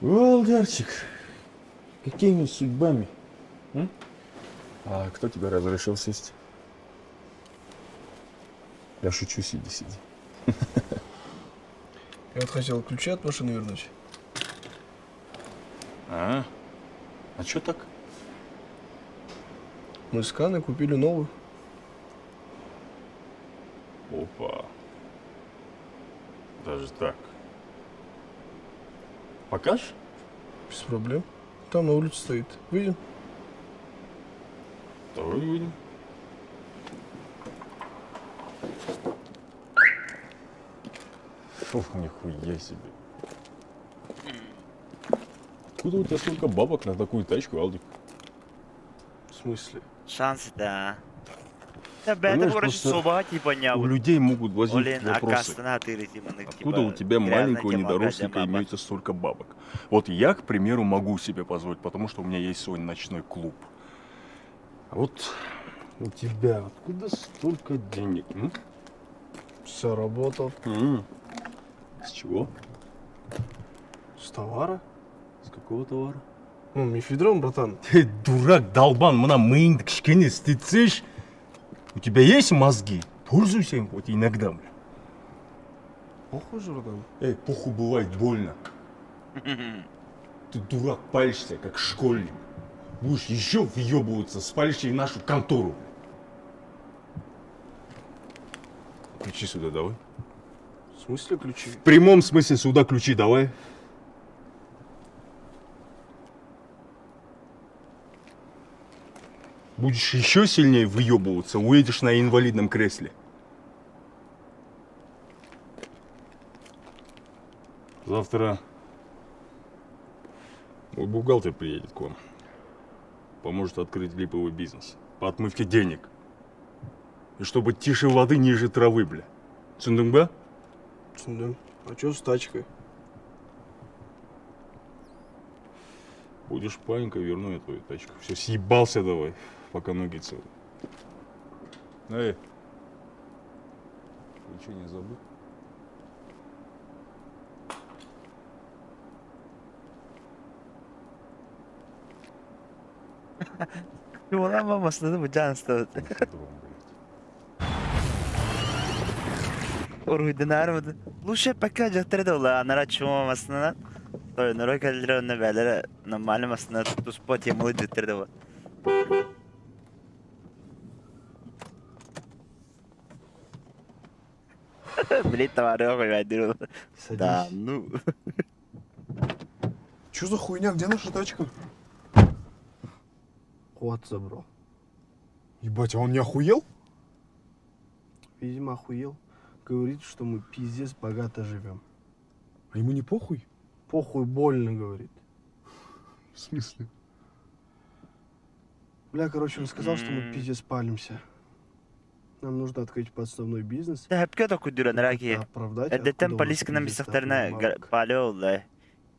Алдярчик, какими судьбами? М? А кто тебе разрешил сесть? Я шучу, сиди, сиди. Я вот хотел ключи от машины вернуть. А? А чё так? Мы с Каной купили новую. Опа. Даже так. Покажешь? Без проблем. Там на улице стоит. Выйдем? Давай выйдем. Фух, нихуя себе. Откуда у тебя столько бабок на такую тачку, Алдик? В смысле? Шансы да. Да, бля, это Понимаешь, короче просто соба типа не У людей могут возникнуть Олин, вопросы. Откуда у тебя, маленького недорослика, имеется столько бабок? Вот я, к примеру, могу себе позволить, потому что у меня есть свой ночной клуб. А вот у тебя откуда столько денег? М? Заработал. С чего? С товара. С какого товара? Ну, мефедрон, братан. Ты дурак, долбан, мына миыңды кішкене істетсеші. У тебя есть мозги? Пользуйся им хоть иногда, бля. Похуй же, братан. Эй, похуй бывает больно. Ты дурак, палишься, как школьник. Будешь еще въебываться, спалишь и нашу контору. Ключи сюда давай. В смысле ключи? В прямом смысле сюда ключи давай. Будешь еще сильнее выебываться, уедешь на инвалидном кресле. Завтра мой бухгалтер приедет к вам. Поможет открыть липовый бизнес по отмывке денег. И чтобы тише воды, ниже травы, бля. Түсіндің ба? Түсіндім. А что с тачкой? Будешь паинькой, верну я твою тачку. Все, съебался давай, пока ноги целы. Эй, ключи не забыл? Ulan masada bu can istedim. Уруйдынаар Лучше пока дьахтар да анара чума масынан. Той нөрө кэллэр онно бээлэрэ нормально масына туспа темалы дьахтар да Блин, товары Да, ну. Чё за хуйня? Где наша тачка? Кот забрал. Ебать, а он не охуел? Видимо, охуел. Говорит, что мы пиздец богато живем. А ему не похуй? Похуй больно, говорит. В смысле? Бля, короче, он сказал, что мы пиздец палимся. Нам нужно открыть подставной бизнес. Да, хәпкә токуйдура нараки. Оправдать, Эдеттен откуда у нас полискынан пиздец бисахтарына такой бабок. палеолла.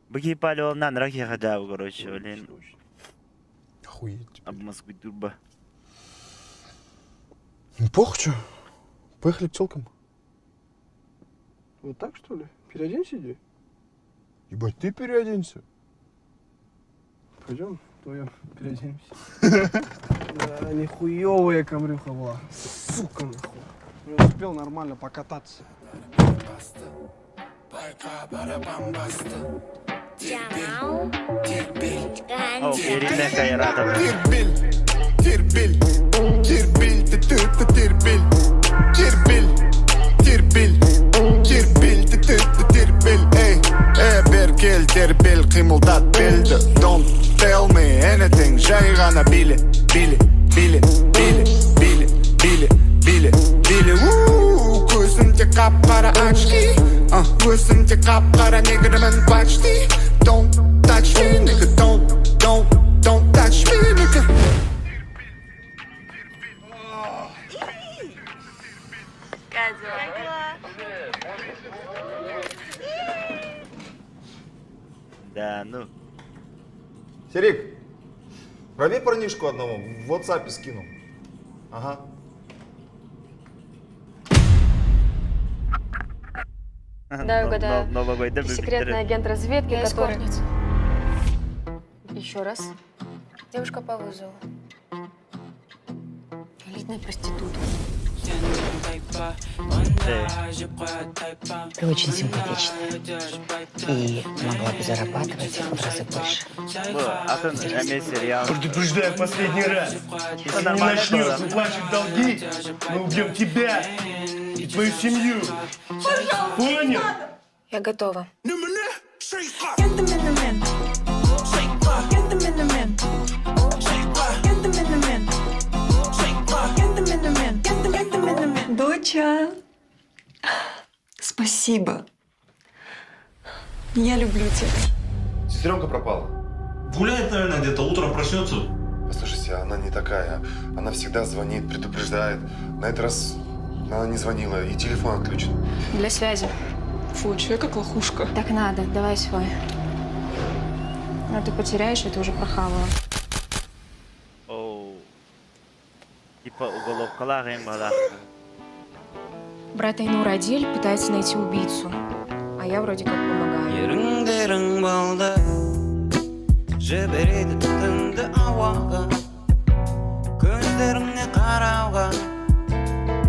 Буги палеолна нараки хадав, короче, блин. Охуеть. Обмозгуй дурба. Ну похуй чё. Поехали к тёлкам. Вот так, что ли? Переоденься иди. Ебать, ты переоденься. Пойдем, вдвоем переоденемся. Да, нихуевая камрюха была. Сука, нахуй. Не успел нормально покататься. О, Ирина Кайратова. Тербель, тербель, ты ты ты тербель, тербель, тербель, тербель, ты ты ты тербель, эй, эй, бер кел, тербел, қимылдат белді. Don't tell me anything, жай ғана биле, биле, биле, биле, биле, биле, биле, биле, уу, көзімде қап-қара очки, а, өзімде қап-қара негрмін почти. Don't touch me, nigga, don't Серик, пробей парнишку одного, в WhatsApp скину. Ага. Да, угадаю. Ты секретный агент разведки, Я который... эскортница. Еще раз. Девушка по вызову. Элитная проститутка. Ты очень симпатичная. И могла бы зарабатывать в разы больше. Предупреждаю последний раз. Если не начнешь выплачивать долги, мы убьем тебя и твою семью. Понял? Я готова. Доча, спасибо. Я люблю тебя. Сестренка пропала. Гуляет, наверное, где-то, утром проснется. Послушайте, она не такая. Она всегда звонит, предупреждает. На этот раз она не звонила, и телефон отключен. Для связи. Фу, че я как лохушка. Так надо, давай свой. А ты потеряешь, это уже прохавала. Оу. Типа уголовкалаах эм баҕалаах. Брат Айнура Адиль пытается найти убийцу, а я вроде как помогаю. Еріндерің балды Жібереді түтінді ауаға Көздеріңе қарауға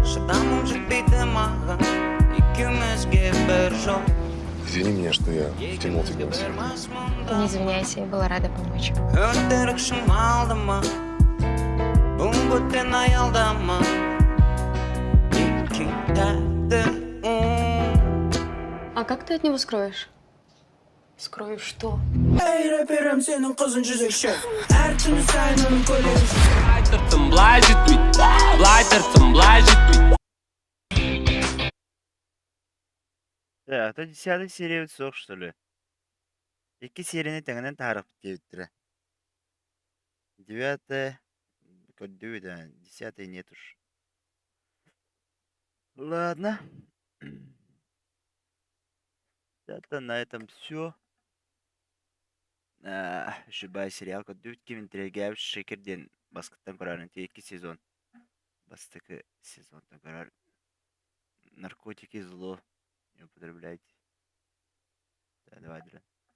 Шыдамым жетпейді маған Екеумізге бір жол Извини меня, что я втянул тебя в все. Не извиняйся, я была рада помочь. Өтірік шымалдыма Бұл бөтен аялдама Екі тәтті А как ты от него скроешь? Скрою что? Эй, рэперім сенің қызың жезөкше Әр түні сайын оның көйлегін Былай былай жетпейді былай тыртым былай жетпейді Да, это десятый серия суох что ли? Икки серияны тэҥинэн таһаарыахпыт диэбиттэрэ. Девятая, көрдүбүт, а десятой нет уж. Ладно. Это на этом все. Үчүгэй сериал көрдүбүт ким интэриэһиргээбит Шекер диэн бастакыттан көрөөрүҥ икки сезон. Бастакы сезонтан көрөр. Наркотики зло. Не употребляйте. Да, давай, дрын.